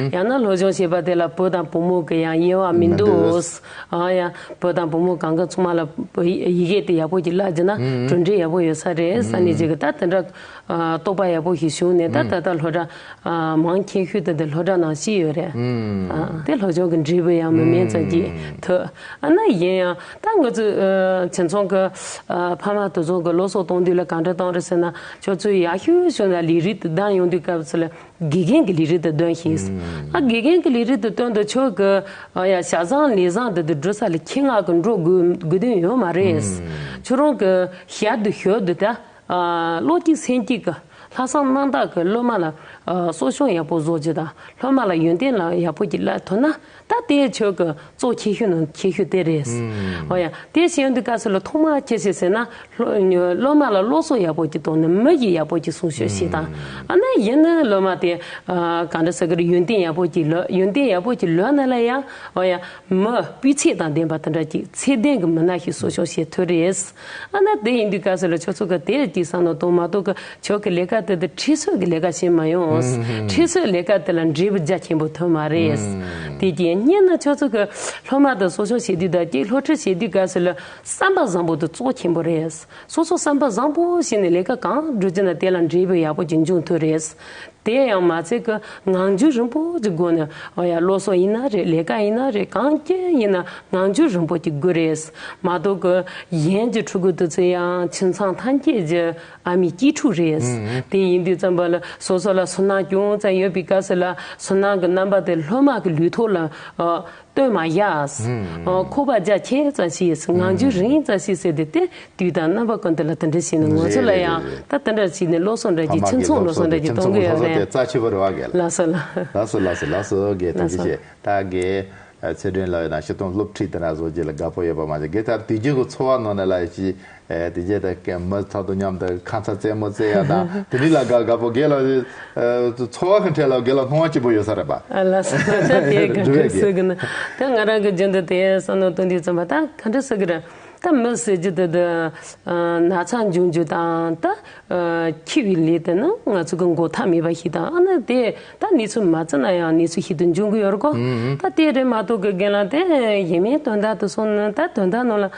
ཡང་ན་སློབ་སྦྱོང་བྱེད་པ་དེ་ལ་བུ་དང་བུ་མོ་གི་ཡང་དབྱེ་བ་མི་འདུག། ཨ་ཡ་བུ་དང་བུ་མོ་གང་ག་ཚང་མ་ལ་ཡི་གེ་དེ་ཡག་པོ་ཅིག་བསླབ་རྒྱུ་ན་གྲུབ་འབྲས་ཡག་པོ་ཡོད་ས་རེད་བསམ་ནས་ཅིག་གི་ད་དེ་འདྲ་ཨ་རྟོགས་པ་ཡག་པོ་ཞིག་བྱུང་ནས་ད་ད་ལྟ་སློབ་གྲྭ་ཨ་མང་ཆེ་ཤོས་དེ་འདི་སློབ་གྲྭ་ནང་བཞུགས་ཡོད་རེད། ཨ་དེ་སློབ་སྦྱོང་གི་འབྲས་བུ་ཡང་མི་དམན་ཙམ་ཅིག་ཐོབ། ཨ་ནི་ཡིན་ཡང་ད་ང་ཚོ་ཨ་ཁྱིམ་ཚང་གི་ཨ་ཕ་མ་དེ་ཚོ་གི་སློབ་གསོ་གཏོང་དུས་ལ་ག་འདྲ་གཏོང་རེད་ཟེར་ན། ཁྱོད་ཚོས་ཡག་ཤོས་བྱུང་ན་ལས་རིགས་དེ་འདོན་ཡོང་དུས་སྐབས་སུ་ལ་དགེ་རྒན་གྱི་ལས་རིགས་དེ་འདོན་ཤིག། ཨ་དགེ་རྒན་གྱི་ལས་རིགས་དེ་བཏོན་དུས་ཁྱོད་ཀྱི་ཨ་ཡ་བྱ་བཟང་ལས་བཟང་དེ་དེ་འགྲོ་ས་ལ་ཆེད་མངགས་ཀྱི་འགྲོ་དགོས་དགོས་དོན་ཡོད་མ་རེད། ཁྱོད་རང་གི་ཞབས་དེ་ཞུ་དེ་ད། ཨ་བློ་གཅིག་སེམས་གཅིག་གི་ལྷག་བསམ་རྣམ་དག་གི་སློབ་མ་ལ་ཨ་གསོ་སྐྱོང་ཡག་པོ་བཟོ་རྒྱུ་དང་། སློབ་མ་ལ་ཡོན་ཏན་ལ་ཡག་པོ་ཅིག་བསླབ་ཐུབ་ན་ད་དེ་ཁྱོད་ཀྱི་གཙོ་ཆེ་ཤོས་ནང་ཆེ་ཤོས་དེ་རེད། འོ་ཡ། དེ་བྱེད་ཡོང་དུས་སྐབས་སུ་ལ་ཐོག་མ་ཅི་བྱེད་ཟེར་ན། སློ་སློབ་མ་ལ་སློབ་གསོ་ཡག་པོ་ཅིག་གཏོང་ནས་མི་ཞིག་ཡག་པོ་ཅིག་སྲུང་སྐྱོབ་བྱེད་དང་། ཨ་ནི་ཡིན་ན་སློབ་མ་དེ་ཨ་ག་འདྲ་ཟེར་གི་རེད། ཡོན་ཏན་ཡག་པོ་ཅིག་ལོན། ཡོན་ཏན་ཡག་པོ་ཅིག་ལོན་ན་ལ་ཡང་འོ་ཡ། མི་སྤུས་ཚད་དང་ལྡན་པ་དེ་འདྲ་ཅིག་ཚད་ལྡན་གྱི་མི་སྣ་ཞིག་གསོ་སྐྱོང་བྱེད་ཐུབ་རེད། ཨ་ནི་དེ་ཡིན་དུས་སྐབས་སུ་ལ་ཁྱོད་ཚོ་གི་དེ་ཅིག་བསམ་བློ་གཏོང་མ་གཏོགས་གི་ཁྱོད་ཀྱི་ལས་ཀ་དེ་དེ་ཁྲིད་གསོ་གི་ལས་ཀ་བྱེད་མ་ཡོང་། ཁྲིད་གསོའི་ལས་ཀ་དེ་ལ་འབྲས་བུ་རྒྱ་ཆེན་པོ་ཐོན་མ་རེད། དེ་རྐྱེན་སྙན་ན་ཁྱོད་ཚོ་གི་སློབ་མ་དེ་གསོ་སྐྱོང་བྱེད་དུས་དང་ཅིག་སློབ་ཁྲིད་བྱེད་དུས་སྐབས་སུ་ལ་བསམ་པ་བཟང་པོ་དེ་གཙོ་ཆེན་པོ་རེད། སོ་སོ་བསམ་པ་བཟང་པོ་བྱས་ནས་ལས་ཀ་གང་བསྒྲུབ་རྒྱུ་ན་དེ་ལ་འབྲས་བུ་ཡག་པོ་ཅིག་འབྱུང་ཐུབ་རེད། དེ་ཡང་མ་ཚད་ཀྱི་ངང་རྒྱུད་རིང་པོ་ཅིག་དགོས་ནས། འོ་ཡ། སློབ་གསོ་ཡིན་ན་རེད། ལས་ཀ་ཡིན་ན་རེད། གང་ཅི་ཡིན་ན་ངང་རྒྱུད་རིང་པོ་ཅིག་དགོས་རེད། མ་གཏོགས་ཀྱི་གཞན་གྱི་ཕྲུ་གུ་དེ་ཚོ་ཡང་ཁྱིམ་ཚང་ཐམས་ཅད་ཀྱི་ཨ་མའི་གཅེས་ཕྲུག་རེད། དེ་ཡིན་དུས་ཙམ་པ་ལ་སོ་སོ་ལ་སུན་སྣང་ཅུང་ཙམ་ཡོད་པའི་སྐབས་སུ་ལ་སུན་སྣང་གི་རྣམ་པ་དེ་སློབ་མ་གི་ལུས་ཐོག་ལ་ཨ། སྟོན་མ་བཞག། ཨ། ཁོག་པ་རྒྱ་ཆེ་ཙམ་ཞིག། ངང་རྒྱུད་རིང་ཙམ་ཞིག་ཟེར་ཏེ་དེ་དུས་དང་རྣམ་པ་ཀུན་ཏུ་ལ་དེ་འདྲ་བྱས་ནས་ང་ཚོ་ལ་ཡང་ད་དེ་འདྲ་བྱས་ནས་སློབ་གསོ་འདྲ་ཅིག་ཕ་མ་ཁྱིམ་གི་ཚང་སློབ་གསོ་འདྲ་ཅིག་གཏོང་གི་ཡོད་རེད། རྩ་ཆེ་བོ་རེད་བ་རྒན་ལགས། ལགས་སོ་ལགས། ལགས་སོ་ལགས་སོ་ལགས་སོ། རྒན་ཐུགས་རྗེ་ཆེ། ད་རྒན་ཚེ་སྒྲོན་ལགས་ཡོད་ན་སྤྱིར་བཏང་སློབ་ཁྲིད་དེ་འདྲ་བཟོ་རྒྱུ་ལ་དགའ་པོ་ཡོད་པ་མ་ཟད། རྒན་ད་དུས་རྒྱུན་གྱི་འཚོ་བ་ནང་ནས་ལ་ཅིག་ཨེ། དེ་རྗེས་ད་མི་ཚོ་དང་མཉམ་དུ་ཁ་ཚ་རྩེད་མོ་རྩེ་ཡ་དང་དེ་འདྲ་ལ་དགའ་དགའ་པོ། རྒན་ལགས་འཚོ་བ་གི་ཐད་ལ་རྒན་ལགས་སྣང་བ་སྐྱིད་པོ་ཡོད་ས་རེད་པ། ཨ། ལགས་སོ། ད་དེ་ག་འདྲ་ཟེར་གི་ན། ད་ང་རང་གི་རྒྱུན་དུ་དེ་བསམ་བློ་གཏོང་དུས་ཙམ་པ་ད་ག་འདྲ་ཟེར་གི་རེད། ད་མི་ཟེར་རྒྱུ་དེ་དེ་ན་ཚ་འབྱུང་རྒྱུ་དང་ད་འཆི་བའི་ལས་དེ་ནི་ང་ཚོ་གི་འགོག་ཐབས་མེད་པ་ཞིག་དང་། ཨ་ནི་དེ་ད་གནས་ཚུལ་མ་བརྩི་ན་ཡང་གནས་ཚུལ་ཞིག་ཏུ་འབྱུང་གི་ཡོད་རེད་གོ། ད་དེ་རེད་མ་གཏོགས་གི་རྒན་ལགས་དེ་གཞན་མའི་དོན་དག་དེ་སོང་ན་ད་དོན་དག་ནང་ལ།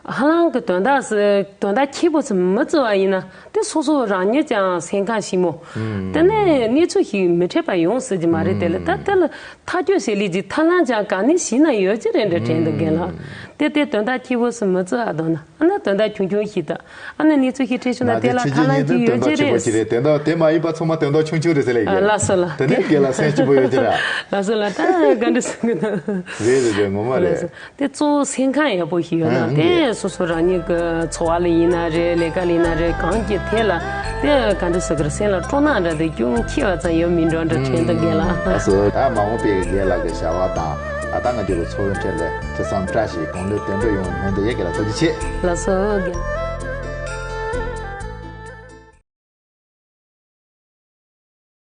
ཧ་ལམ་གྱི་དོན་དག་སི་དོན་དག་ཁྱད་པོ་སི་མི་བརྩི་བ་ཡིན་ན་དེ་སོ་སོ་རང་ཉིད་ཀྱང་སེམས་ཁམས་ཞིབ་མོ། དེ་ནས་གནས་ཚུལ་ཞིག་མི་འཕྲད་པ་ཡོང་སྲིད་ཀྱི་མ་རེད། དེ་ལ་ད་དེ་ལ་ཐག་གཅོད་བྱེད་ལས་ཀྱི་ཐབས་ལམ་ཀྱང་ག་ནས་ཞིག་ན་ཡོད་ཀྱི་རེད་འདྲ་དྲན་འདུག་རྒན་ལགས། དེ་དེ་དོན་དག་ཁྱད་པོ་སི་མི་བརྩི་བ་དང་ན། ཨ་ནི་དོན་དག་ཆུང་ཆུང་ཞིག་དང་། ཨ་ནི་གནས་ཚུལ་ཞིག་འཕྲད་བྱུང་ན་དེ་ལ་ཐབས་ལམ་ཅིག་ཡོད་ཀྱི་རེད། དེ་འདྲ་དེ་མ་ཡིན་པ་ཚང་མ་དོན་དག་ཆུང་ཆུང་རེད་ཟེར་ལེ་ཡིན། ལགས་སོ་ལགས། དེ་ནས་རྒན་ལགས་སེམས་སྐྱིད་པོ་ཡོད་ཀྱི་རེད། ལགས་སོ་ལགས། ད་ག་འདྲ་ཟེར་གི་ན། རེད་རེད་རེད། ངོ་མ་རེད། དེ་གཙོ་བོ་སེམས་ཁམས་ཡག་པོ་ཞིག་ཡོད་ན། ཨང་། དེ་སོ་སོ་རང་ཉིད་ཀྱི་འཚོ་བ་ལ་ཡིན་ན་རེད། ལས་ཀ་ལ་ཡིན་ན་རེད། གང་གི་ཐད་ལ་ དེ་ག་འདྲ་ཟེར་གི་རེད། སེམས་ལ་སྤྲོ་སྣང་འདྲ་དེ་ཅུང་འཁྱེར་བ་ཙམ་ཡོད་མིན་འགྲོ་འདྲ་དྲན་འདུག་རྒན་ལགས། ལགས་སོ། ད་མ་འོངས་པའི་རྒན་ལགས་ཀྱི་བྱ་བ་དང་ད་ལྟ་ང་ཚོའི་ཚོགས་པའི་གྲས་ལ་ཅི་བསམ་བཀྲ་ཤིས་གང་ལེགས་དོན་འགྲུབ་ཡོང་བའི་སྨོན་འདུན་ཡོད། རྒན་ལགས་ཐུགས་རྗེ་ཆེ། ལགས་སོ་རྒན།